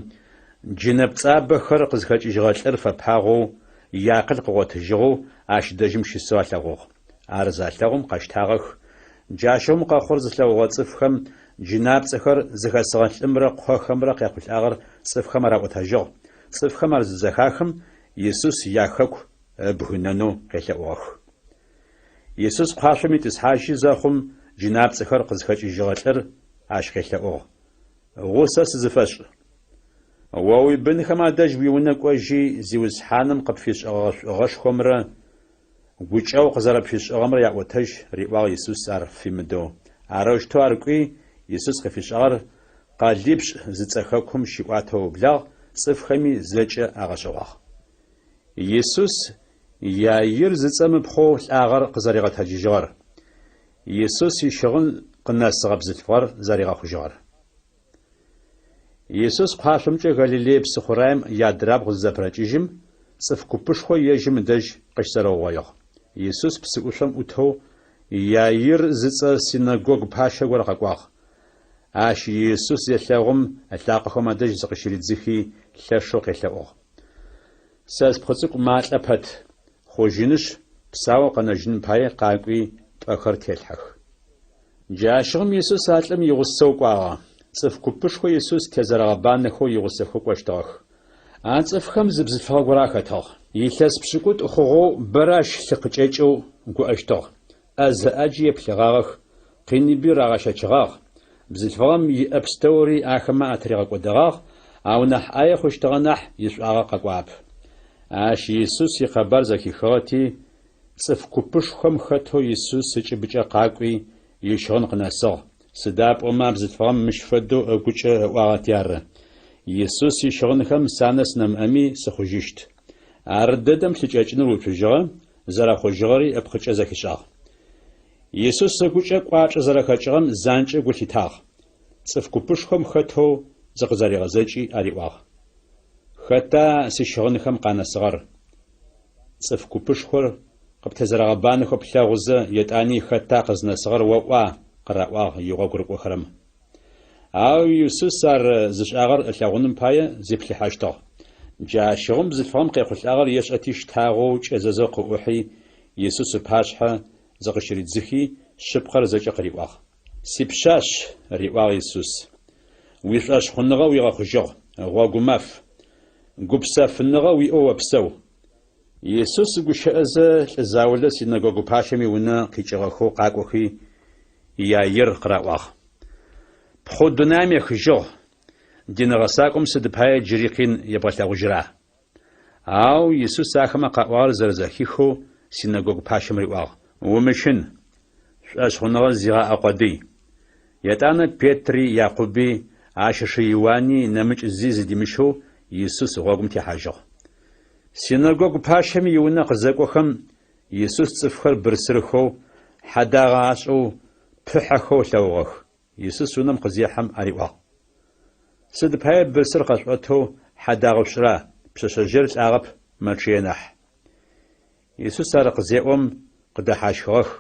джынэпцӏабэхэр къызхэкӏыжьыгъэ лӏыр фэпагъэу, иакъыл къыгъотыжьыгъэу ащ дэжьым щысэу алъэгъугъ. Ар залъэгъум къэщтагъэх. Джащыгъум къэхъугъэр зылъэгъугъэ цӏыфхэм джынапцӏэхэр зыхэсыгъэ лӏымрэ къохэмрэ къяхъулӏагъэр цӏыфхэм араӏотэжьыгъ. Цӏыфхэм ар зызэхахым, Исус яхэку ыбгынэнэу къелъэӏугъэх. Исус кхъуашъом итӏысхьажьы зэхъум, джынапцӏэхэр къызхэкӏыжьыгъэ лӏыр ащ къелъэӏугъ, Гъусэ сызыфэшӏ. О уибынхэм адэжь уиунэ кӏожьи, Зиусхьаным къыпфишӏэгъэ шӏугъэшхомрэ гукӏэгъу къызэрэпфишӏыгъэмрэ яӏотэжь, риӏуагъ Исус ар фимыдэу. Арэущтэу ар кӏуи, Исус къыфишӏагъэр Къэлипшӏ зыцӏэ хэкум щиӏуатэу ыублагъ, цӏыфхэми зэкӏэ агъэшӏэгъуагъ. Исус Иаир зыцӏэм ыпхъоу лӏагъэр къызэригъэтэджыжьыгъэр, Исус ищыгъын къынэсыгъэ бзылъфыгъэр зэригъэхъужьыгъэр. Исус кхъуашъомкӏэ Галилей псыхъураем иадрабгъу зызэпырэкӏыжьым, цӏыф купышхо ежьым ыдэжь къыщызэрэугъоигъ. Исус псыӏушъом ӏутэу Иаир зыцӏэ синэгогу пащэ горэ къэкӏуагъ. Ащ Исус зелъэгъум, ылъакъохэм адэжь зыкъыщыридзыхи, лъэшэу къелъэӏугъ. Сэ спхъу цӏыкӏу малӏэ пэт, хъужьынышъ, псаоу къэнэжьыным пае къакӏуи, пӏэхэр телъхьэх. Джащыгъум Исус а лӏым игъусэу кӏуагъэ. Цӏыф купышхо Исус тезэрэгъэбанэхэу игъусэхэу кӏощтыгъэх. А цӏыфхэм зы бзылъфыгъэ горэ ахэтыгъ. Илъэс пшӏыкӏутӏу хъугъэу бэрэ ащ лъы къыкӏэкӏэу гуӏэщтыгъ. ӏэзэ ӏаджи еплъыгъагъэх, къиныби рагъэщэчыгъагъ. Бзылъфыгъэм иӏэ пстэури ахэмэ атыригъэкӏодэгъагъ, ау нахь ӏае хъущтыгъэ нахь ишӏуагъэ къэкӏуагъэп. Ащ Исус икъэбар зэхихыгъэти, цӏыф купышхом хэтэу Исус ыкӏыбыкӏэ къакӏуи, ищыгъын къынэсыгъ, сыда пӏомэ а бзылъфыгъэм мыщ фэдэу ыгукӏэ ыӏуагъэти ары, Исус ищыгъынхэм санэс нэмыӏэми сыхъужьыщт. Ардэдэм лъыкӏэкӏыныр уцужьыгъэ, зэрэхъужьыгъэри ыпкъыкӏэ зэхишӏагъ. Исус ыгукӏэ кӏуачӏэ зэрэхэкӏыгъэм занкӏэу гу лъитагъ. Цӏыф купышхом хэтэу зыкъызэригъэзэкӏи ариӏуагъ, Хэта сищыгъынхэм къанэсыгъэр? Цӏыф купышхор къыптезэрэгъэбанэхэу плъэгъузэ, етӏани хэта къызнэсыгъэр оӏуа? къыраӏуагъ игъогу рыкӏохэрэм. Ау Исус ар зышӏагъэр ылъэгъуным пае зиплъыхьэщтыгъ. Джащыгъум бзылъфыгъэм къехъулӏагъэр ешӏэти щтагъэу кӏэзэзэу къыӏухьи, Исус ыпашъхьэ зыкъыщыридзыхи, шъыпкъэр зэкӏэ къыриӏуагъ. Сипшъашъ, риӏуагъ Исус, уишӏошъхъуныгъэ уигъэхъужьыгъ, гъогумаф. Гупсэфыныгъэ уиӏэу опсэу. Исус гущыӏэзэ, лӏы заулэ синэгогу пащэм иунэ къикӏыгъэхэу къакӏохи, Иаир къыраӏуагъ. Ппхъу дунаим ехыжьыгъ, дин гъэсакӏом сыд пае джыри къин ебгъэлъэгъужьыра? Ау Исус ахэмэ къаӏуагъэр зэрэзэхихэу синэгогу пащэм риӏуагъ, Умыщын, шӏошъхъуныгъэ зигъаӏэ къодый. Етӏанэ Петри, Якъуби, ащ ышы Иуани нэмыкӏ зи зыдимыщэу Исус гъогум техьажьыгъ. Синэгогу пащэм иунэ къызэкӏохэм, Исус цӏыфхэр бырсырхэу, хьэдагъэ ашӏэу, пыхьэхэу ылъэгъугъэх. Исус унэм къызехьэм ариӏуагъ, Сыд пае бырсыр къэшъуӏэтэу хьэдагъэ шъушӏыра, пшъэшъэжъыер лӏагъэп, мэчъые нахь. Исус ар къызеӏом, къыдэхьащхыгъэх.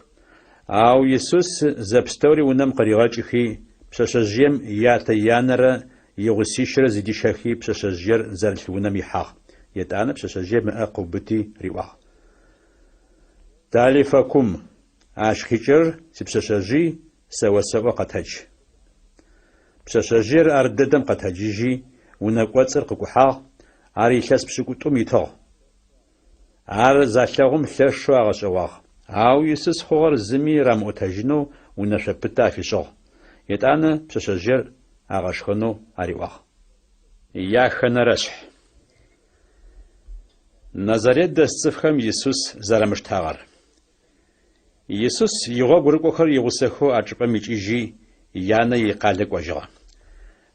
Ау Исус зэпстэури унэм къыригъэкӏыхи, пшъэшъэжъыем ятэ-янэрэ игъусищырэ зыдищэхи пшъэшъэжъыер зэрылъ унэм ихьагъ. Етӏанэ пшъэшъэжъыем ыӏэ къыубыти риӏуагъ, Талифа кум, ащ къикӏырэр сипшъэшъэжъый, сэ осэӏо къэтэдж. Пшъэшъэжъыер ардэдэм къэтэджыжьи, унэ кӏоцӏыр къыкӏухьагъ, ар илъэс пшӏыкӏутӏум итыгъ. Ар залъэгъум лъэшэу агъэшӏэгъуагъ. Ау Исус хъугъэр зыми рамыӏотэжьынэу унэшъо пытэ афишӏыгъ. Етӏанэ пшъэшъэжъыер агъэшхэнэу ариӏуагъ. Яхэнэрэшъхь. Назарет дэс цӏыфхэм Исус зэрамыштагъэр. Исус игъогу рыкӏохэр игъусэхэу а чӏыпӏэм икӏыжьи, янэ икъалэ кӏожьыгъэ.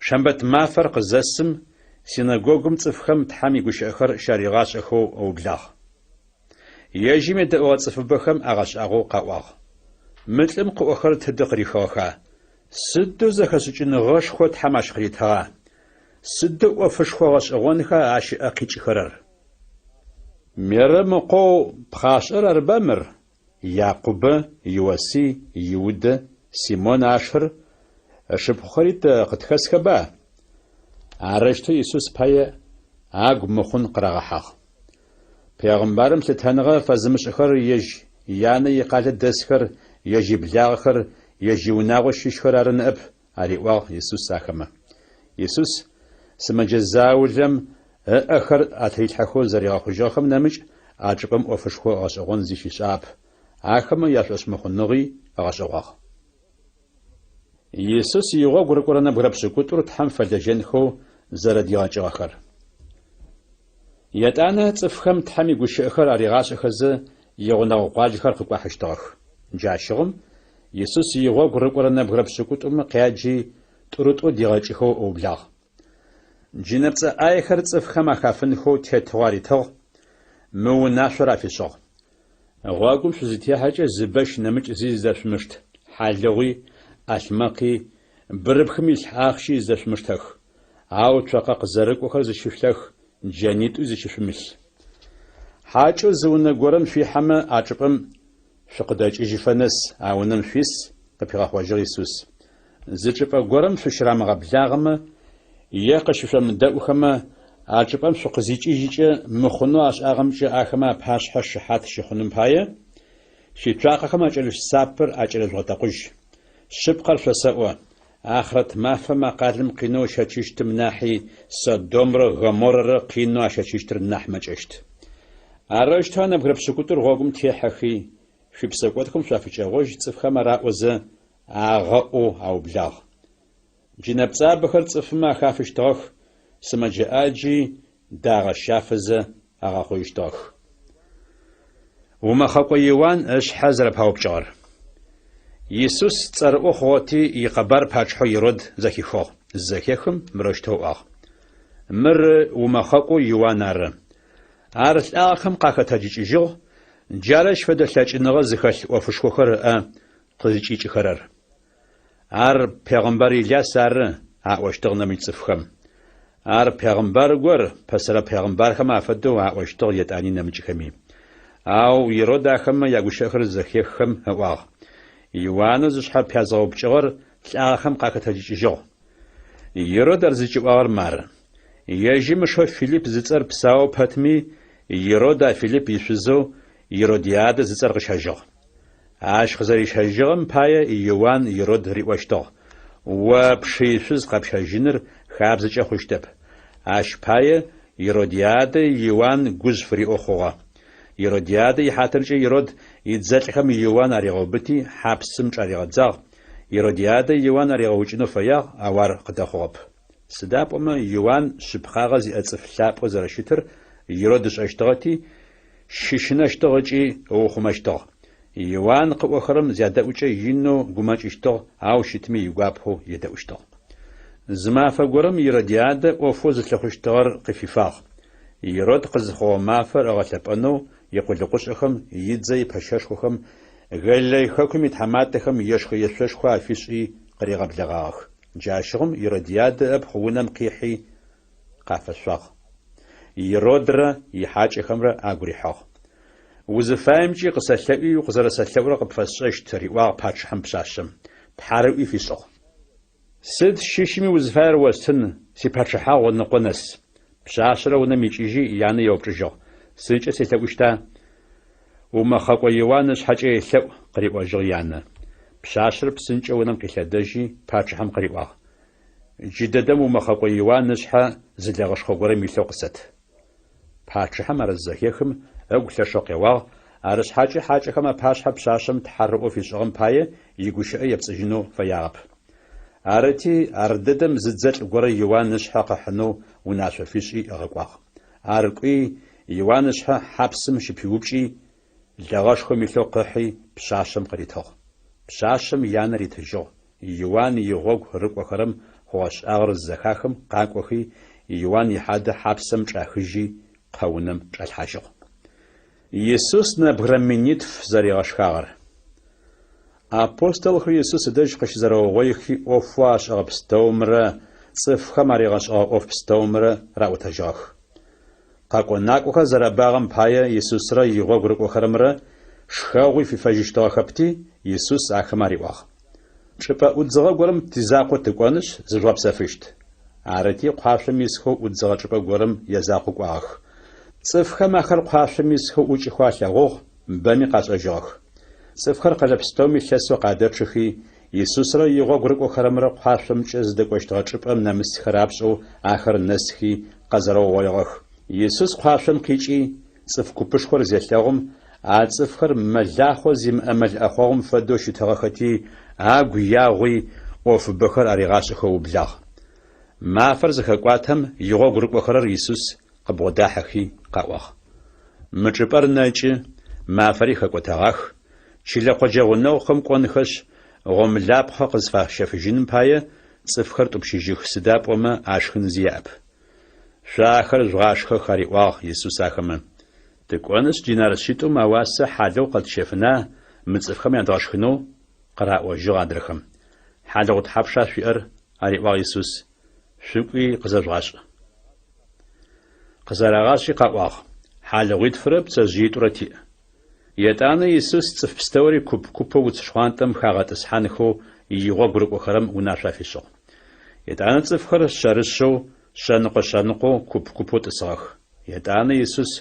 Шэмбэт мафэр къызэсым, синэгогум цӏыфхэм Тхьэм игущыӏэхэр щаригъашӏэхэу ыублагъ. Ежьым едэӏугъэ цӏыфыбэхэм агъэшӏагъоу къаӏуагъ, Мы лӏым къыӏохэр тыдэ къырихыгъэха? Сыдэу зэхэшӏыкӏыныгъэшхо Тхьэм ащ къыритыгъа? Сыдэу ӏофышхо гъэшӏэгъонха ащ ыӏэ къикӏыхэрэр? Мерэм ыкъоу пхъашӏэр арыба мыр? Якъубэ, Иосый, Иудэ, Симон ашыр, ышыпхъухэри тэ къытхэсхэба? Арэущтэу Исус пае агу мыхъун къырагъэхьагъ. Пегъымбарым лъытэныгъэ фэзымышӏыхэр ежь янэ икъалэ дэсхэр, ежь иблагъэхэр, ежь иунагъо щыщхэр ары ныӏэп, ариӏуагъ Исус ахэмэ. Исус сымэджэ заулэм ыӏэхэр атырилъхьэхэу зэригъэхъужьыгъэхэм нэмыкӏ а чӏыпӏэм ӏофышхо гъэшӏэгъон зи щишӏагъэп, ахэмэ яшӏошъмыхъуныгъи ыгъэшӏэгъуагъ. Исус игъогу рыкӏорэ нэбгырэ пшӏыкӏутӏур Тхьэм фэлэжьэнхэу зэрэдигъэкӏыгъэхэр. Етӏанэ цӏыфхэм Тхьэм игущыӏэхэр аригъашӏэхэзэ, игъунэгъу къуаджэхэр къыкӏуахьыщтыгъэх. Джащыгъум Исус игъогу рыкӏорэ нэбгырэ пшӏыкӏутӏумэ къяджи, тӏурытӏоу дигъэкӏыхэу ыублагъ. Джынэпцӏэ ӏаехэр цӏыфхэм ахафынхэу тетыгъо аритыгъ, мы унашъор афишӏыгъ. Гъогум шъузытехьэкӏэ зы бэщ нэмыкӏ зи зыдэшъумышт, хьалыгъуи, ӏалъмэкъи, бырыпхым илъ ахъщи зыдэшъумыштэх. Ау цокъэ къызэрыкӏохэр зыщышъулъэх, джэнитӏуи зыщышъумылъ. Хьакӏэу зы унэ горэм шъуихьэмэ, а чӏыпӏэм шъукъыдэкӏыжьыфэ нэс а унэм шъуис, къыпигъэхъожьыгъ Исус. Зы чӏыпӏэ горэм шъущырамыгъэблагъэмэ е къыщышъомыдэӏухэмэ, а чӏыпӏэм шъукъызикӏыжькӏэ мыхъунэу ашӏагъэмкӏэ ахэмэ апашъхьэ шыхьат щыхъуным пае, шъуицуакъэхэм акӏэрылъ сапэр акӏэрежъугъэтэкъужь. Шъыпкъэр шъосэӏо, ахърэт мафэм а къалэм къинэу ыщэчыщтым нахьи Содомрэ Гоморрэрэ къинэу ащэчыщтыр нахь мэкӏэщт. Арэущтэу а нэбгырэ пшӏыкӏутӏур гъогум техьэхи, шъуипсэкӏодхэм шъуафыкӏэгъожь цӏыфхэм араӏозэ, агъэӏоу аублагъ. Джынэпцӏабэхэр цӏыфмэ ахафыщтыгъэх, сымэджэ ӏаджи дагъэ щафэзэ агъэхъужьыщтыгъэх. Умэхъэкӏо Иуан ышъхьэ зэрэпаупкӏыгъэр. Исус цӏэрыӏо хъугъэти, икъэбар пачъыхьэу Ирод зэхихыгъ. Зызэхехым, мырэущтэу ыӏуагъ, Мыр умэхъэкӏоу Иуан ары. Ар лӏагъэхэм къахэтэджыкӏыжьыгъ, джары ащ фэдэ лъэкӏыныгъэ зыхэлъ ӏофышхохэр ыӏэ къызкӏикӏыхэрэр. Ар пегъымбар Иляс ары, аӏощтыгъ нэмыкӏ цӏыфхэм. Ар пегъымбар гор, пэсэрэ пегъымбархэм афэдэу, аӏощтыгъ етӏани нэмыкӏхэми. Ау Ирод ахэмэ ягущыӏэхэр зэхеххэм ыӏуагъ, Иуанэу зышъхьэ пязгъэупкӏыгъэр лӏагъэхэм къахэтэджыкӏыжьыгъ. Ирод ар зыкӏиӏуагъэр мары. Ежьым ышэу Филипп зыцӏэр псаоу пэтми, Ирод а Филипп ишъузэу Иродиадэ зыцӏэр къыщэжьыгъ. Ащ къызэрищэжьыгъэм пае Иуан Ирод риӏощтыгъ, О пшы ишъуз къэпщэжьыныр хабзэкӏэ хъущтэп. Ащ пае Иродиадэ Иуан гужъ фыриӏэу хъугъэ. Иродиадэ ихьатыркӏэ Ирод идзэлӏхэм Иуан аригъэубыти, хьапсым чӏаригъэдзагъ. Иродиадэ Иуан аригъэукӏынэу фэягъ, ау ар къыдэхъугъэп. Сыда пӏомэ Иуан шъыпкъагъэ зиӏэ цӏыф лъапӏэу зэрэщытыр Ирод ышӏэщтыгъэти, щыщынэщтыгъ ыкӏи ыухъумэщтыгъ. Иуан къыӏохэрэм зядэӏукӏэ инэу гумэкӏыщтыгъ, ау щытми игуапэу едэӏущтыгъ. Зы мафэ горэм Иродиадэ ӏофэу зылъыхъущтыгъэр къыфифагъ. Ирод къызыхъугъэ мафэр ыгъэлъэпӏэнэу икъулыкъушӏэхэм, идзэ ипэщэшхохэм, Галилей хэкум итхьаматэхэм ешхэ-ешъошхо афишӏи къыригъэблэгъагъэх. Джащыгъум Иродиадэ ыпхъу унэм къихьи къафэшъуагъ. Иродрэ ихьакӏэхэмрэ агу рихьыгъ. Узыфаемкӏи къысэлъэӏуи укъызэрэсэлъэӏурэр къыпфэсшӏэщт, риӏуагъ пачъыхьэм пшъашъэм. Тхьарыӏуи фишӏыгъ. Сыд щыщми узыфаер остын, сипачъыхьагъу ыныкъо нэс. Пшъашъэр унэм икӏыжьи, янэ еупчӏыжьыгъ, Сыдкӏэ селъэӏущта? Умэхъэкӏо Иуан ышъхьэкӏэ елъэӏу, къыриӏожьыгъ янэ. Пшъашъэр псынкӏэу унэм къилъэдэжьи, пачъыхьэм къыриӏуагъ, Джыдэдэм умэхъэкӏо Иуан ышъхьэ зы лэгъэшхо горэм илъэу къысэт. Пачъыхьэм ар зызэхехым, ыгу лъэшэу къеуагъ, арышъхьакӏэ хьакӏэхэм апашъхьэ пшъашъэм тхьарыӏо фишӏыгъэм пае игущыӏэ епцӏыжьынэу фэягъэп. Арыти, ардэдэм зы дзэлӏ горэ Иуан ышъхьэ къыхьынэу унашъо фишӏи ыгъэкӏуагъ. Ар кӏуи, Иуан ышъхьэ хьапсым щыпиупкӏи, лэгъэшхом илъэу къыхьи, пшъашъэм къыритыгъ. Пшъашъэм янэ ритыжьыгъ. Иуан игъогу рыкӏохэрэм хъугъэ-шӏагъэр зызэхахым къакӏохи, Иуан ихьадэ хьапсэм чӏахыжьи, къэунэм чӏалъхьажьыгъ. Исус нэбгырэ минитф зэригъэшхагъэр. Апостолхэр Исус ыдэжь къыщызэрэугъоихи ӏофэу ашӏэгъэ пстэумрэ цӏыфхэм аригъэшӏэгъэ ӏоф пстэумрэ раӏотэжьыгъэх. Къэкӏо-накӏохэр зэрэбагъэм пае Исусрэ игъогу рыкӏохэрэмрэ шхэгъуи фифэжьыщтыгъэхэпти, Исус ахэмэ ариӏуагъ. Чӏыпӏэ ӏудзыгъэ горэм тизакъоу тыкӏонышъ, зыжъугъэпсэфыщт. Арыти, къуашъом исхэу ӏудзыгъэ чӏыпӏэ горэм язакъоу кӏуагъэх. Цӏыфхэм ахэр къуашъом исхэу ӏукӏыхэу алъэгъугъ, бэми къашӏэжьыгъэх. Цӏыфхэр къэлэ пстэуми лъэсэу къадэчъыхи, Исусрэ игъогу рыкӏохэрэмрэ къуашъомкӏэ зыдэкӏощтыгъэ чӏыпӏэм нэмысхэ рапшӏэу ахэр нэсхи къэзэрэугъоигъэх. Исус къуашъом къикӏи, цӏыф купышхор зелъэгъум, а цӏыфхэр мэлахъо зимыӏэ мэл ӏэхъогъум фэдэу щытыгъэхэти, агу ягъуи, ӏофыбэхэр аригъашӏэхэу ыублагъ. Мафэр зыхэкӏуатэм, игъогу рыкӏохэрэр Исус къыбгъодахьэхи къаӏуагъ. Мы чӏыпӏэр нэкӏы, мафэри хэкӏотэгъах, чылэ-къоджэ гъунэгъухэм кӏонхэшъ, гъомылапхъэ къызфащэфыжьыным пае цӏыфхэр тӏупщыжьых, сыда пӏомэ ашхын зи яӏэп. Шъо ахэр жъугъашхэх, ариӏуагъ Исус ахэмэ. Тыкӏонышъ, динар шъитӏум ауасэ хьалыгъу къэтщэфына мы цӏыфхэм ядгъэшхынэу? къыраӏожьыгъ адрэхэм. Хьалыгъу тхьапша шъуиӏэр? ариӏуагъ Исус. Шъукӏуи къызэжъугъашӏ. Къызэрагъашӏи къаӏуагъ, Хьалыгъуитфырэ пцэжъыитӏурэ тиӏ. Етӏанэ Исус цӏыф пстэури куп-купэу уц шхъуантӏэм хагъэтӏысхьанхэу игъогу рыкӏохэрэм унашъо афишӏыгъ. Етӏанэ цӏыфхэр шъэрышъэу, шъэныкъо-шъэныкъоу, куп-купэу тӏысыгъэх. Етӏанэ Исус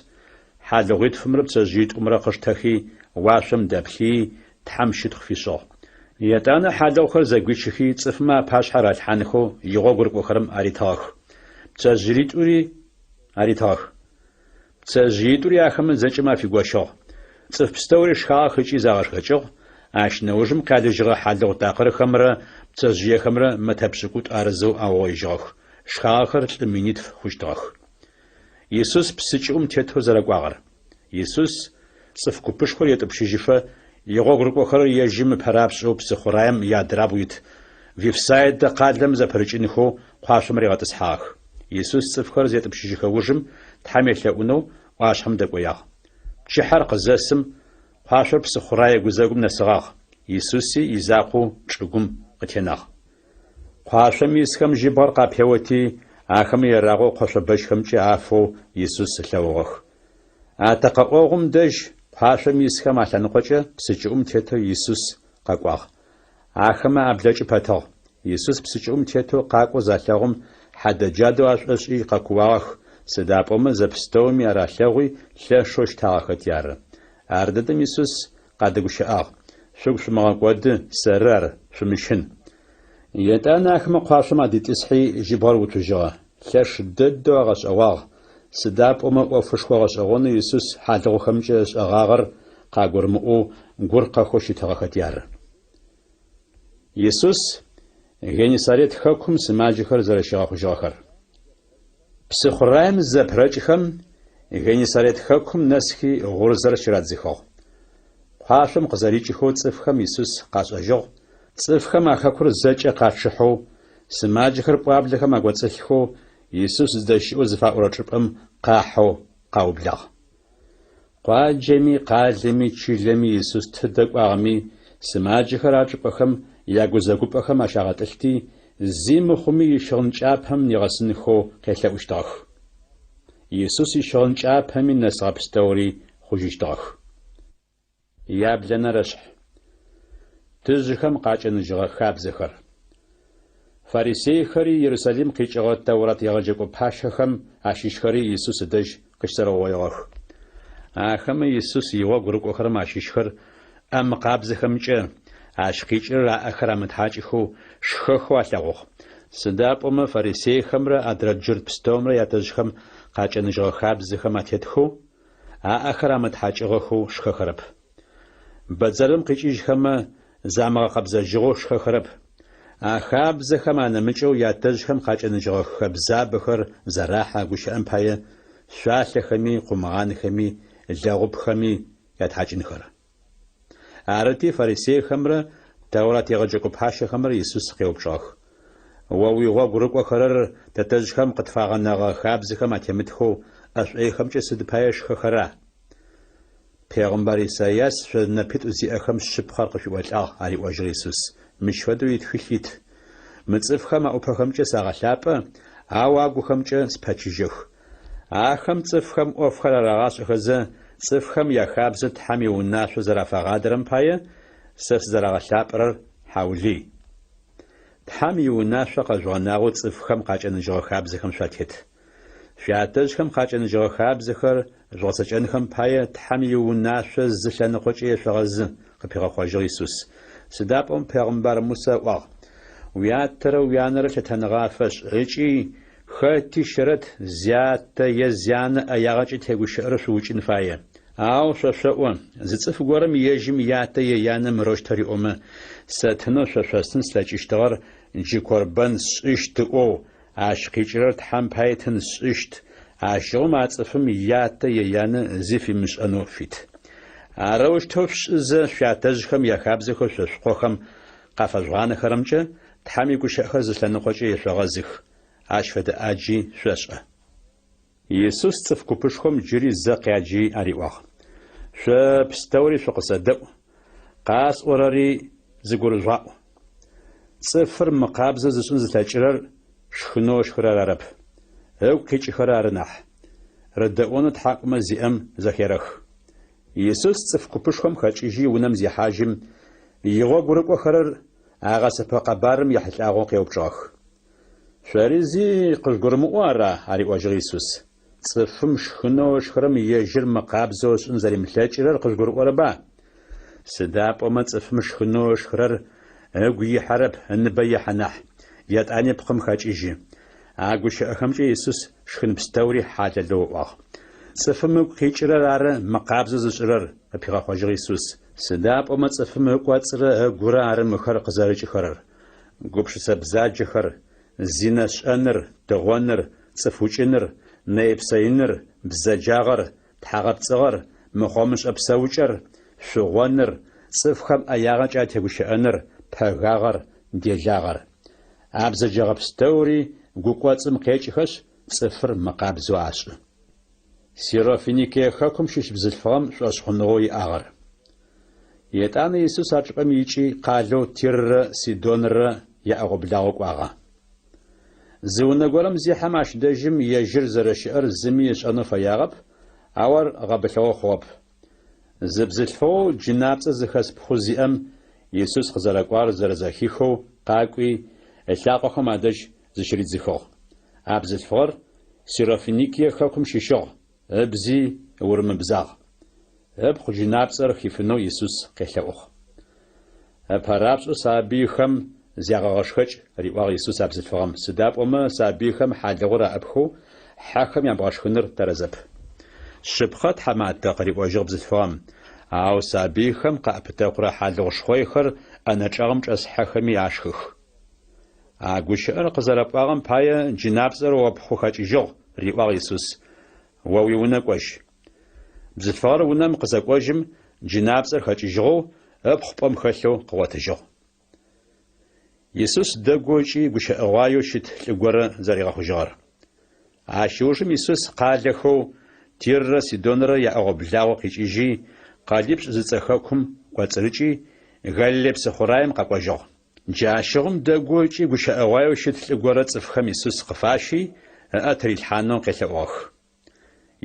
хьалыгъуитфымрэ пцэжъыитӏумрэ къыштэхи, уашъом дэплъыий, Тхьэм щытхъу фишӏыгъ. Етӏанэ хьалыгъухэр зэгуичыхи, цӏыфмэ апашъхьэ ралъхьанхэу игъогу рыкӏохэрэм аритыгъэх. Пцэжъыитӏури аритыгъэх. Пцэжъыитӏури ахэмэ зэкӏэмэ афигощыгъ. Цӏыф пстэури шхагъэх ыкӏи загъэшхэкӏыгъ, ащ нэужым къялыжьыгъэ хьалыгъу такъырхэмрэ пцэжъыехэмрэ мэтэ пшӏыкӏутӏу арызэу аугъоижьыгъэх. Шхагъэхэр лӏы минитф хъущтыгъэх. Исус псы кӏыӏум тетэу зэрэкӏуагъэр. Исус цӏыф купышхор етӏупщыжьыфэ, игъогу рыкӏохэрэр ежьым ыпэрапшӏэу псыхъураем иадрабгъу ит Вифсайдэ къалэм зэпырыкӏынхэу къуашъом ригъэтӏысхьагъэх. Исус цӏыфхэр зетӏупщыжьыхэ ужым Тхьэм елъэӏунэу ӏуашъхьэм дэкӏоягъ. Пчыхьэр къызэсым, къуашъор псыхъурае гузэгум нэсыгъагъ, Исуси изакъоу чӏыгум къытенагъ. Къуашъом исхэм жьыбгъэр къапеоти, ахэмэ ерагъэу къошъо бэщхэмкӏэ афэу Исус ылъэгъугъэх. Атэкъэ ӏогъум дэжь къуашъом исхэм алъэныкъокӏэ псы кӏыӏум тетэу Исус къэкӏуагъ. Ахэмэ аблэкӏы пэтыгъ. Исус псы кӏыӏум тетэу къакӏоу залъэгъум, хьадэ-джадэу ашӏошӏи къэкууагъэх, сыда пӏомэ зэпстэуми ар алъэгъуи лъэшэу щтагъэхэти ары. Ардэдэм Исус къадэгущыӏагъ, Шъугу шъумыгъэкӏоды, сэры ар, шъумыщын. Етӏанэ ахэмэ къуашъом адитӏысхьи, жьыбгъэр уцужьыгъэ. Лъэш дэдэу агъэшӏэгъуагъ, сыда пӏомэ ӏофышхо гъэшӏэгъонэу Исус хьалыгъухэмкӏэ ышӏэгъагъэр къагурымыӏоу гур къэхэу щытыгъэхэти ары. Исус Геннисарет хэкум сымаджэхэр зэрэщигъэхъужьыгъэхэр. Псыхъураем зызэпырэкӏхэм, Геннисарет хэкум нэсхи гъурзэр щырадзыхыгъ. Къуашъом къызэрикӏыхэу цӏыфхэм Исус къашӏэжьыгъ, цӏыфхэм а хэкур зэкӏэ къачъыхьэу, сымаджэхэр пӏуаблэхэм акӏоцӏылъхэу Исус зыдэщыӏэу зыфаӏорэ чӏыпӏэм къахьэу къаублагъ. Къуаджэми, къалэми, чылэми Исус тыдэ кӏуагъэми, сымаджэхэр а чӏыпӏэхэм ягузэгупӏэхэм ащагъэтӏылъти, зи мыхъуми ищыгъын кӏапэм нигъэсынхэу къелъэӏущтыгъэх. Исус ищыгъын кӏапэми нэсыгъэ пстэури хъужьыщтыгъэх. Яблэнэрэ шъхь. Тыжъыхэм къакӏэныжьыгъэ хабзэхэр. Фарисейхэри Ерусалим къикӏыгъэ Тэурат егъэджэкӏо пащэхэм ащыщхэри Исус ыдэжь къыщызэрэугъоигъэх. Ахэмэ Исус игъогу рыкӏохэрэм ащыщхэр ӏэ мыкъабзэхэмкӏэ, ащ къикӏырэр аӏэхэр амытхьакӏыхэу, шхэхэу алъэгъугъ. Сыда пӏомэ фарисейхэмрэ адрэ джурт пстэумрэ ятэжъхэм къакӏэныжьыгъэ хабзэхэм атетхэу, аӏэхэр амытхьакӏыгъэхэу шхэхэрэп. Бэдзэрым къикӏыжьхэмэ, замыгъэкъэбзэжьыгъэу шхэхэрэп. А хабзэхэм анэмыкӏэу ятэжъхэм къакӏэныжьыгъэ хэбзабэхэр зэрахьэ, гущыӏэм пае, шъуалъэхэми, къумгъанхэми, лэгъупхэми ятхьакӏынхэр. Арыти, фарисейхэмрэ Тэурат егъэджэкӏо пащэхэмрэ Исус къеупчӏыгъэх, О уигъогу рыкӏохэрэр тэтэжъхэм къытфагъэнэгъэ хабзэхэм атемытхэу ӏэ шӏойхэмкӏэ сыд пае шхэхэра? Пегъымбар Исайас шъо нэпитӏу зиӏэхэм шъыпкъэр къышъуиӏолӏагъ, ариӏожьыгъ Исус, мыщ фэдэу итхылъ ит, Мы цӏыфхэм аӏупэхэмкӏэ сагъэлъапӏэ, ау агухэмкӏэ спэчыжьэх. Ахэм цӏыфхэм ӏофхэр арагъашӏэхэзэ, цӏыфхэм яхабзэ Тхьэм иунашъо зэрафагъадэрэм пае, сэ сызэрагъэлъапӏэрэр хьаулый. Тхьэм иунашъо къэжъугъэнагъэу цӏыфхэм къакӏэныжьыгъэ хабзэхэм шъуатет. Шъуятэжъхэм къакӏэныжьыгъэ хабзэхэр жъугъэцэкӏэнхэм пае Тхьэм иунашъо зы лъэныкъокӏэ ешъогъэзы, къыпигъэхъожьыгъ Исус. Сыда пӏомэ пегъымбар Мусэ ыӏуагъ, Уятэрэ уянэрэ лъытэныгъэ афэшӏ, ыкӏи Хэти щэрэт зятэ е зянэ ӏэягъэкӏэ тегущыӏэрэр шъуукӏын фае. Ау шъо шъоӏо, зы цӏыф горэм ежьым ятэ е янэ мырэущтэу риӏомэ, Сэ тынэу шъо шъостын слъэкӏыщтыгъэр джы корбэн сшӏыщт ыӏоу, ащ къикӏырэр Тхьэм пае тын сшӏыщт, ащыгъум а цӏыфым ятэ е янэ зи фимышӏэнэу фит. Арэущтэу шъушӏызэ, шъуятэжъхэм яхабзэхэу шъо шъукъохэм къафэжъугъанэхэрэмкӏэ Тхьэм игущыӏэхэр зы лъэныкъокӏэ ешъогъэзых. Ащ фэдэ ӏаджи шъошӏэ. Исус цӏыф купышхом джыри зэ къяджи ариӏуагъ, Шъо пстэури шъукъысэдэӏу, къасӏорэри зыгурыжъугъаӏу. Цӏыфыр мыкъабзэ зышӏын зылъэкӏырэр шхынэу ышхырэр арэп, ыгу къикӏыхэрэр ары нахь. Рыдэӏонэу тхьакӏумэ зиӏэм зэхерэх. Исус цӏыф купышхом хэкӏыжьи унэм зехьажьым, игъогу рыкӏохэрэр а гъэсэпэ къэбарым ехьылӏагъэу къеупчӏыгъэх. Шъори зи къыжъугурымыӏоу ара? ариӏожьыгъ Исус. Цӏыфым шхынэу ышхырэм ежьыр мыкъабзэу ышӏын зэримылъэкӏырэр къыжъугурыӏорэба? Сыда пӏомэ цӏыфым шхынэу ышхырэр ыгу ихьэрэп, ыныбэ ехьэ нахь, етӏани пкъым хэкӏыжьы. А гущыӏэхэмкӏэ Исус шхын пстэури хьалэлэу ыӏуагъ. Цӏыфым ыгу къикӏырэр ары мыкъабзэ зышӏырэр, къыпигъэхъожьыгъ Исус. Сыда пӏомэ цӏыфым ыкӏоцӏрэ ыгурэ ары мыхэр къызэрыкӏыхэрэр, гупшысэ бзаджэхэр, зинэ шӏэныр, тыгъоныр, цӏыф укӏыныр, нэе-псэиныр, бзэджагъэр, тхьагъэпцӏыгъэр, мыхъомышӏэ псэукӏэр, шъугъоныр, цӏыфхэм ӏэягъэкӏэ атегущыӏэныр, пэгагъэр, делагъэр. А бзэджэгъэ пстэури гу кӏоцӏым къекӏыхэшъ, цӏыфыр мыкъабзэу ашӏы. Сирофиникие хэкум щыщ бзылъфыгъэм шӏошъхъуныгъэу иӏагъэр. Етӏанэ Исус а чӏыпӏэм икӏи къалэу Тиррэ Сидонрэ яӏэгъо-благъо кӏуагъэ. Зы унэ горэм зехьэм ащ дэжьым ежьыр зэрэщыӏэр зыми ышӏэнэу фэягъэп, ау ар гъэбылъыгъэ хъугъэп. Зы бзылъфыгъэу джынапцӏэ зыхэс пхъу зиӏэм Исус къызэрэкӏуагъэр зэрэзэхихэу къакӏуи, ылъакъохэм адэжь зыщыридзыхыгъ. А бзылъфыгъэр Сирофиникие хэкум щыщыгъ, ыбзи урымыбзагъ. Ыпхъу джынапцӏэр хифынэу Исус къелъэӏугъ. Ыпэрапшӏэу сабыйхэм зягъэгъэшхэкӏ, риӏуагъ Исус а бзылъфыгъэм, сыда пӏомэ сабыйхэм хьалыгъур аӏыпхэу хьэхэм ябгъэшхыныр тэрэзэп. Шъыпкъэ, тхьаматэ, къыриӏожьыгъ бзылъфыгъэм, ау сабыйхэм къаӏэпытэкъурэ хьалыгъу шхъойхэр ӏэнэ чӏэгъым чӏэс хьэхэми ашхых. А гущыӏэр къызэрэпӏуагъэм пае джынапцӏэр о ппхъу хэкӏыжьыгъ, риӏуагъ Исус, о уиунэ кӏожь. Бзылъфыгъэр унэм къызэкӏожьым, джынапцӏэр хэкӏыжьыгъэу, ыпхъу пӏэм хэлъэу къыгъотыжьыгъ. Исус дэгоу ыкӏи гущыӏэгъуаеу щыт лӏы горэ зэригъэхъужьыгъэр. Ащ ыужым Исус къалэхэу Тиррэ Сидонрэ яӏэгъо-благъо къикӏыжьи, Къэлипшӏ зыцӏэ хэкум кӏоцӏырыкӏи, Галилей псыхъураем къэкӏожьыгъ. Джащыгъум дэгоу ыкӏи гущыӏэгъуаеу щыт лӏы горэ цӏыфхэм Исус къыфащи, ыӏэ тырилъхьанэу къелъэӏугъэх.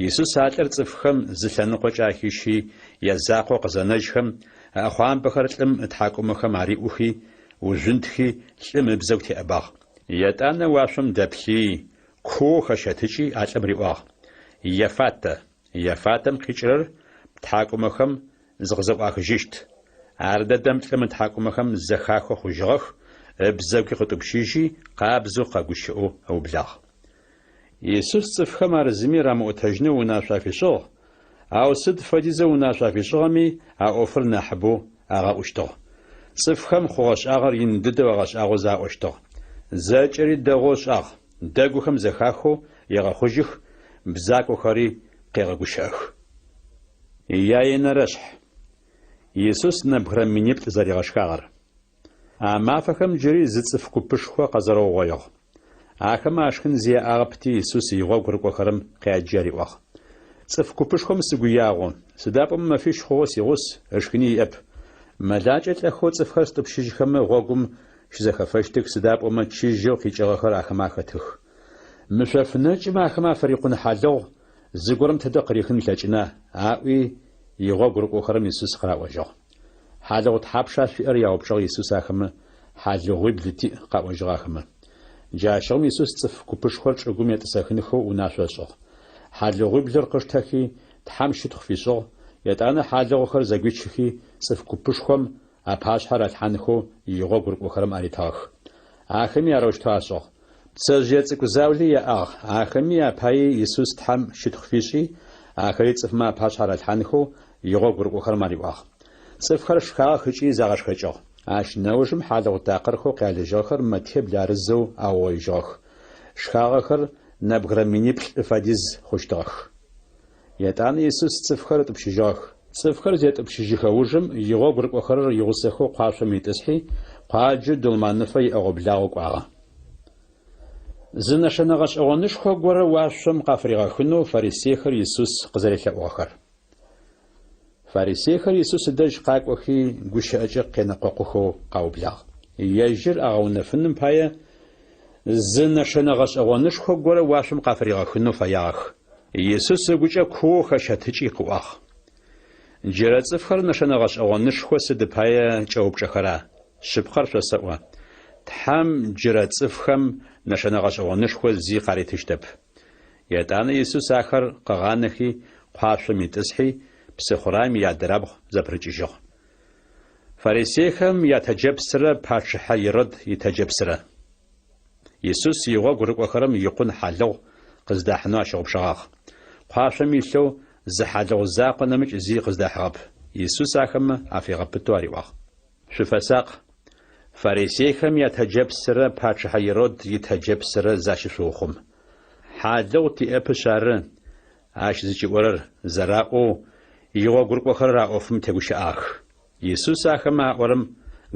Исус а лӏыр цӏыфхэм зы лъэныкъокӏэ ахищи, язакъоу къызэнэжьхэм, ыӏэхъуамбэхэр лӏым ытхьакӏумэхэм ариӏухи, ужъунтхи, лӏым ыбзэгу теӏэбагъ. Етӏанэ уашъом дэплъи, куоу хэщэтыкӏи а лӏым риӏуагъ, Ефатэ! Ефатэм къикӏырэр Птхьакӏумэхэм зыкъызэӏуахыжьыщт. Ардэдэм лӏым ытхьакӏумэхэм зэхахэу хъужьыгъэх, ыбзэгуи къытӏупщыжьи, къабзэу къэгущыӏэу ыублагъ. Исус цӏыфхэм ар зыми рамыӏотэжьынэу унашъо афишӏыгъ, ау сыд фэдизэу унашъо афишӏыгъэми, а ӏофыр нахьыбэу агъэӏущтыгъ. Цӏыфхэм хъугъэ-шӏагъэр ин дыдэу агъэшӏагъозэ аӏощтыгъ. Зэкӏэри дэгъоу ышӏагъ, дэгухэм зэхахэу егъэхъужьых, бзакохэри къегъэгущыӏэх. Яенэрэшъхь. Исус нэбгырэ миниплӏ зэригъэшхагъэр. А мафэхэм джыри зы цӏыф купышхо къэзэрэугъоигъ. Ахэмэ ашхын зи яӏагъэпти, Исус игъогу рыкӏохэрэм къяджи ариӏуагъ. Цӏыф купышхом сыгу ягъу, сыда пӏомэ мэфищ хъугъэу сигъус, ышхыни иӏэп. Мэлакӏэ лӏэхэу цӏыфхэр стӏупщыжьхэмэ гъогум щызэхэфэщтых, сыда пӏомэ чыжьэу къикӏыгъэхэр ахэмэ ахэтых. Мы шъоф нэкӏым ахэмэ афырикъун хьалыгъу зыгорэм тыдэ къырихын ылъэкӏына? аӏуи, игъогу рыкӏохэрэм Исус къыраӏожьыгъ. Хьалыгъу тхьапша шъуиӏэр? яупчӏыгъ Исус ахэмэ. Хьалыгъуибл тиӏ, къаӏожьыгъ ахэмэ. Джащыгъум Исус цӏыф купышхор чӏыгум етӏысэхынхэу унашъо ышӏыгъ. Хьалыгъуиблыр къыштэхи, Тхьэм щытхъу фишӏыгъ, етӏанэ хьалыгъухэр зэгуичыхи, цӏыф купышхом апашъхьэ ралъхьанхэу игъогу рыкӏохэрэм аритыгъэх. Ахэми арэущтэу ашӏыгъ. Пцэжъые цӏыкӏу заули яӏагъ, ахэми апаий Исус Тхьэм щытхъу фишӏи, ахэри цӏыфмэ апашъхьэ ралъхьанхэу игъогу рыкӏохэрэм ариӏуагъ. Цӏыфхэр шхагъэх ыкӏи загъэшхэкӏыгъ. Ащ нэужым хьалыгъу такъырхэу къялыжьыгъэхэр мэтибл арызэу аугъоижьыгъэх. Шхагъэхэр нэбгырэ миниплӏ фэдиз хъущтыгъэх. Етӏанэ Исус цӏыфхэр ытӏупщыжьыгъэх. Цӏыфхэр зетӏупщыжьыхэ ужым игъогу рыкӏохэрэр игъусэхэу къуашъом итӏысхьи, къуаджэу Дулманыфэ иӏэгъо-благъо кӏуагъэ. Зы нэшэнэ гъэшӏэгъонышхо горэ уашъом къафыригъэхынэу фарисейхэр Исус къызэрелъэӏугъэхэр. Фарисейхэр Исус ыдэжь къакӏохи, гущыӏэкӏэ къенэкъокъухэу къаублагъ. Ежьыр агъэунэфыным пае зы нэшэнэ гъэшӏэгъонышхо горэ уашъом къафыригъэхынэу фэягъэх. Исус ыгукӏэ куоу хэщэтыкӏи къыӏуагъ. Джырэ цӏыфхэр нэшэнэ гъэшӏэгъонышхо сыд пае кӏэупчӏэхэра? Шъыпкъэр шъосэӏо, Тхьэм джырэ цӏыфхэм нэшэнэ гъэшӏэгъонышхо зи къаритыщтэп. Етӏанэ Исус ахэр къыгъанэхи, къуашъом итӏысхьи, псыхъураем иадырабгъу зэпырыкӏыжьыгъ. Фарисейхэм ятэджэпсрэ пачъыхьэ Ирод итэджэпсрэ. Исус игъогу рыкӏохэрэм икъун хьалыгъу къыздахьынэу ащыгъупшэгъагъ. Къуашъом илъэу зы хьалыгъу закъо нэмыкӏ зи къыздахьыгъэп. Исус ахэмэ афигъэпытэу ариӏуагъ. Шъуфэсакъ! Фарисейхэм ятэджэпсрэ пачъыхьэ Ирод итэджэпсрэ защышъуухъум. Хьалыгъу тиӏэпышъ ары ащ зыкӏиӏорэр, зэраӏоу, игъогурыкӏохэрэр а ӏофым тегущыӏагъэх. Исус ахэмэ аӏорэм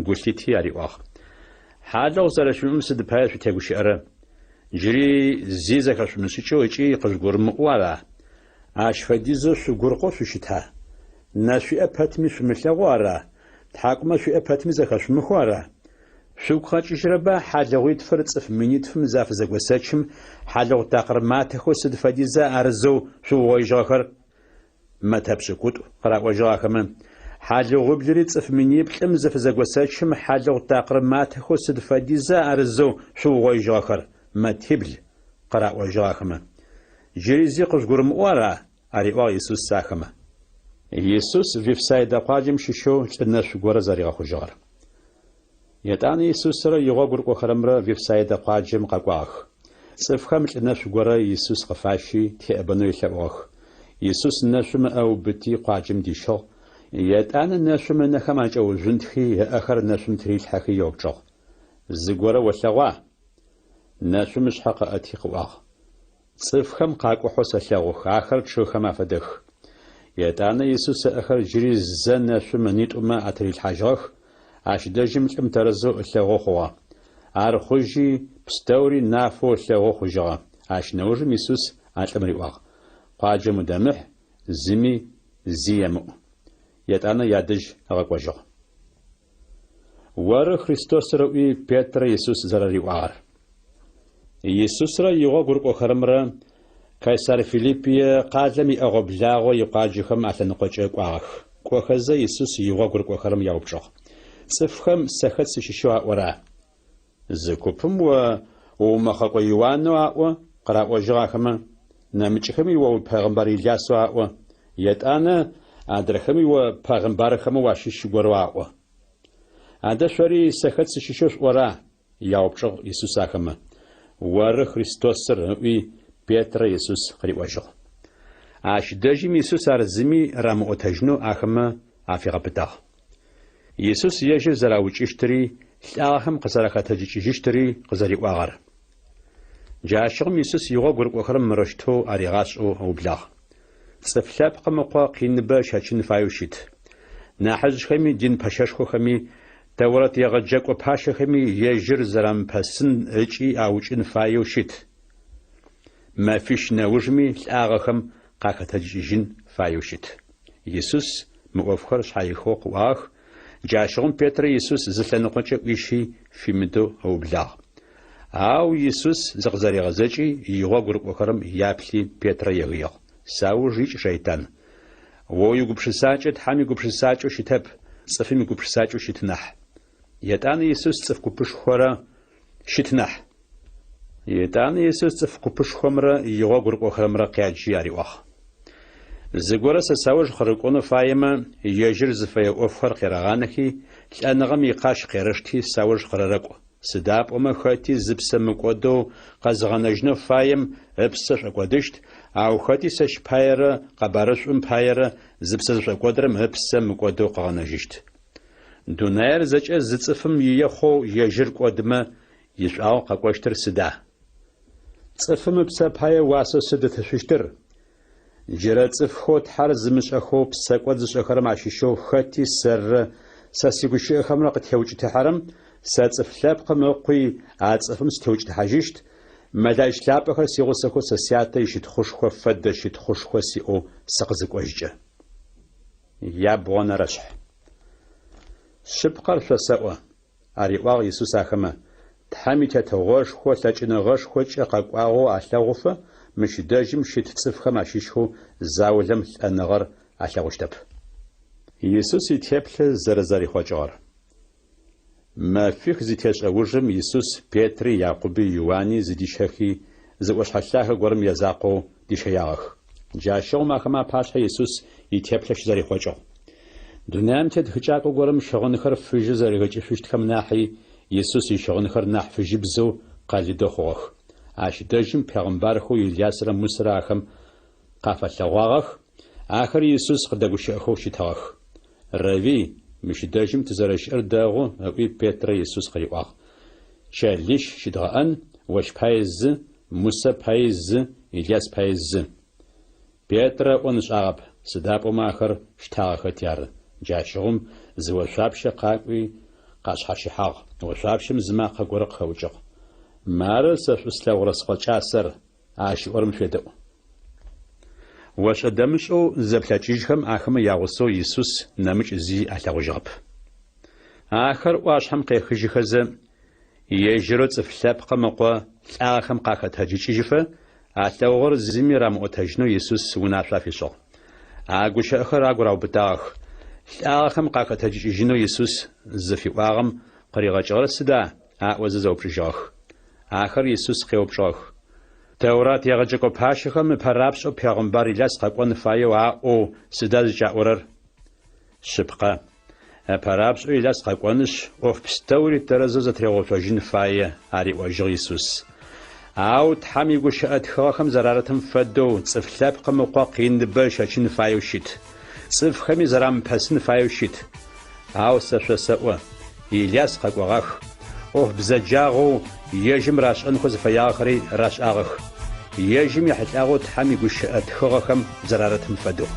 гу лъити ариӏуагъ. Хьалыгъу зэрэшъуимыӏэм сыд пае шъутегущыӏэрэ? Джыри зи зэхэшъумышӏыкӏэу ыкӏи къыжъугурымыӏоу ара? Ащ фэдизэу шъугуркъэу шъущыта? Нэ шъуиӏэ пэтми шъумылъэгъоу ара? Тхьакӏумэ шъуиӏэ пэтми зэхэшъумыхэу ара? Шъугу къэкӏыжьырэба хьалыгъуитфыр цӏыф минитфым зафызэгосэчым хьалыгъу такъыр матэхэу сыд фэдиза арызэу шъуугъоижьыгъэхэр? Мэтэ пшӏыкӏутӏу, къыраӏожьыгъ ахэмэ. Хьалыгъуиблыри цӏыф миниплӏым зыфызэгосэчым хьалыгъу такъыр матэхэу сыд фэдиза арызэу шъуугъоижьыгъэхэр? Мэтибл, къыраӏожьыгъ ахэмэ. Джыри зи къыжъугурымыӏоу ара? ариӏуагъ Исус ахэмэ. Исус Вифсайдэ къуаджэм щыщэу лӏы нэшъу горэ зэригъэхъужьыгъэр. Етӏанэ Исусрэ игъогу рыкӏохэрэмрэ Вифсайдэ къуаджэм къэкӏуагъэх. Цӏыфхэм лӏы нэшъу горэ Исус къыфащи, теӏэбэнэу елъэӏугъэх. Исус нэшъум ыӏэ ыубыти, къуаджэм дищыгъ. Етӏанэ нэшъум ынэхэм акӏэужъунтхи, ыӏэхэр нэшъум тырилъхьэхи еупчӏыгъ. Зыгорэ олъэгъуа? Нэшъум ышъхьэ къыӏэти къыӏуагъ. Цӏыфхэм къакӏухьэу сэлъэгъух, ахэр чъыгхэм афэдэх. Етӏанэ Исус ыӏэхэр джыри зэ нэшъум ынитӏумэ атырилъхьажьыгъэх, ащ дэжьым лӏым тэрэзэу ылъэгъоу хъугъэ. Ар хъужьи, пстэури нафэу ылъэгъоу хъужьыгъэ. Ащ нэужым Исус а лӏым риӏуагъ, Къуаджэм удэмыхь, зыми зи емыӏу. Етӏанэ ядэжь ыгъэкӏожьыгъ. Оры Христосыр ыӏуи, Петрэ Исус зэрэриӏуагъэр. Исусрэ игъогу рыкӏохэрэмрэ Кайсар Филиппие къалэм иӏэгъо-благъо икъуаджэхэм алъэныкъокӏэ кӏуагъэх. Кӏохэзэ, Исус игъогу рыкӏохэрэм яупчӏыгъ. Цӏыфхэм сэ хэт сыщыщэу аӏора? Зы купым о уумэхъэкӏо Иуанэу аӏо, къыраӏожьыгъ ахэмэ, нэмыкӏхэми о упегъымбар Илясэу аӏо, етӏанэ адрэхэми о пегъымбархэмэ уащыщ горэу аӏо. Адэ шъори сэ хэт сыщыщэу шъуӏора? яупчӏыгъ Исус ахэмэ. Оры Христосыр, ыӏуи, Петрэ Исус къыриӏожьыгъ. Ащ дэжьым Исус ар зыми рамыӏотэжьынэу ахэмэ афигъэпытагъ. Исус ежьыр зэраукӏыщтыри, лӏагъэхэм къызэрахэтэджыкӏыжьыщтыри къызэриӏуагъэр. Джащыгъум Исус игъогу рыкӏохэрэм мырэущтэу аригъашӏэу ыублагъ. Цӏыф Лъэпкъым Ыкъо къиныбэ ыщэчын фаеу щыт. Нахьыжъхэми, дин пэщэшхохэми, Тэурэт егъэджэкӏо пащэхэми ежьыр зэрамыпэсын ыкӏи аукӏын фаеу щыт. Мэфищ нэужми лӏагъэхэм къахэтэджыкӏыжьын фаеу щыт. Исус мы ӏофхэр шъхьаихыгъэу къыӏуагъэх, Джащыгъум Петрэ Исус зы лъэныкъокӏэ ӏуищи фимыдэу ыублагъ. Ау Исус зыкъызэригъэзэкӏи, игъогу рыкӏохэрэм яплъи Петрэ егыигъ, Сауж икӏ, шэйтан! О уигупшысакӏэ Тхьэм игупшысакӏэу щытэп, цӏыфым игупшысакӏэу щыт нахь. Етӏанэ Исус цӏыф купышхорэ щыт нахь. Етӏанэ Исус цӏыф купышхомрэ игъогу рыкӏохэрэмрэ къяджи ариӏуагъ. Зыгорэ сэ сауж къырыкӏонэу фаемэ, ежьыр зыфэе ӏофхэр къерэгъанэхи, лӏэныгъэм икъащ къерэшти сауж къырэрэкӏу. Сыда пӏомэ хэти зыпсэ мыкӏодэу къэзыгъэнэжьынэу фаем ыпсэ шӏокӏодыщт, ау хэти сэщ паерэ къэбарышӏум паерэ зыпсэ зышӏокӏодырэм ыпсэ мыкӏодэу къыгъэнэжьыщт. Дунаир зэкӏэ зы цӏыфым ие хъоу ежьыр кӏодымэ, ишӏуагъэу къэкӏощтыр сыда? Цӏыфым ыпсэ пае уасэу сыд ытышъущтыр? Джырэ цӏыфхэу Тхьэр зымышӏэхэу псэкӏод зышӏэхэрэм ащыщэу хэти сэррэ сэ сигущыӏэхэмрэ къытеукӏытыхьэрэм, сэ Цӏыф Лъэпкъым Ыкъуи а цӏыфым сытеукӏытыхьажьыщт, мэлаӏич лъапӏэхэр сигъусэхэу сэ Сятэ ищытхъушхо фэдэ щытхъушхо сиӏэу сыкъызыкӏожькӏэ. Ябгъонэрэшъхь. Шъыпкъэр шъосэӏо, ариӏуагъ Исус ахэмэ, Тхьэм и Тетыгъошхо лъэкӏыныгъэшхокӏэ къэкӏуагъэу алъэгъуфэ, мыщ дэжьым щыт цӏыфхэм ащыщхэу заулэм лӏэныгъэр алъэгъущтэп. Исус итеплъэ зэрэзэрихъокӏыгъэр. Мэфих зытешӏэ ужым Исус Петри, Якъуби, Иуани зыдищэхи, зы ӏошъхьэ лъагэ горэм язакъоу дищэягъэх. Джащыгъум ахэмэ апашъхьэ Исус итеплъэ щызэрихъокӏыгъ. Дунаим тет хыкӏакӏо горэм щыгъынхэр фыжьы зэрихэкӏышъущтхэм нахьи Исус ищыгъынхэр нахь фыжьыбзэу къэлыдэу хъугъэх. Ащ дэжьым пегъымбархэу Илясрэ Мусэрэ ахэм къафэлъэгъуагъэх, ахэр Исус къыдэгущыӏэхэу щытыгъэх. Равви, мыщ дэжьым тызэрэщыӏэр дэгъу, ыӏуи Петрэ Исус къыриӏуагъ. Чэлищ щыдгъэӏэн, ощ пае зы, Мусэ паи зы, Иляс паи зы. Петрэ ыӏон ышӏагъэп, сыда пӏомэ ахэр щтагъэхэти ары. Джащыгъум зы ошъуапщэ къакӏуи къашъхьащыхьагъ, ошъуапщэм зы макъэ горэ къыхэӏукӏыгъ. Мары сэ шӏу слъэгъурэ Скъо кӏасэр, ащ ыӏорэм шъуедэӏу. Ошӏэ-дэмышӏэу зызэплъэкӏыжьхэм ахэмэ ягъусэу Исус нэмыкӏ зи алъэгъужьыгъэп. Ахэр ӏуашъхьэм къехыжьыхэзэ, ежьырэу Цӏыф Лъэпкъым Ыкъо лӏагъэхэм къахэтэджыкӏыжьыфэ, алъэгъугъэр зыми рамыӏотэжьынэу Исус унашъо афишӏыгъ. А гущыӏэхэр агу раубытагъэх. Лӏагъэхэм къахэтэджыкӏыжьынэу Исус зыфиӏуагъэм къыригъэкӏыгъэр сыда? аӏозэ зэупчӏыжьыгъэх. Ахэр Исус къеупчӏыгъэх. Тэурат егъэджэкӏо пащэхэм ыпэрапшӏэу пегъымбар Иляс къэкӏон фаеу аӏоу сыда зыкӏаӏорэр? Шъыпкъэ, ыпэрапшӏэу Иляс къэкӏонышъ, ӏоф пстэури тэрэзэу зэтыригъэуцожьын фае, ариӏожьыгъ Исус. Ау Тхьэм игущыӏэ тхыгъэхэм зэрарытым фэдэу, Цӏыф Лъэпкъым Ыкъо къиныбэ ыщэчын фаеу щыт. Цӏыфхэми зэрамыпэсын фаеу щыт. Ау сэ шъосэӏо, Иляс къэкӏогъах, ӏоф бзэджагъэу ежьым рашӏэнхэу зыфэягъэхэри рашӏагъэх, ежьым ехьылӏагъэу Тхьэм игущыӏэ тхыгъэхэм зэрарытым фэдэу.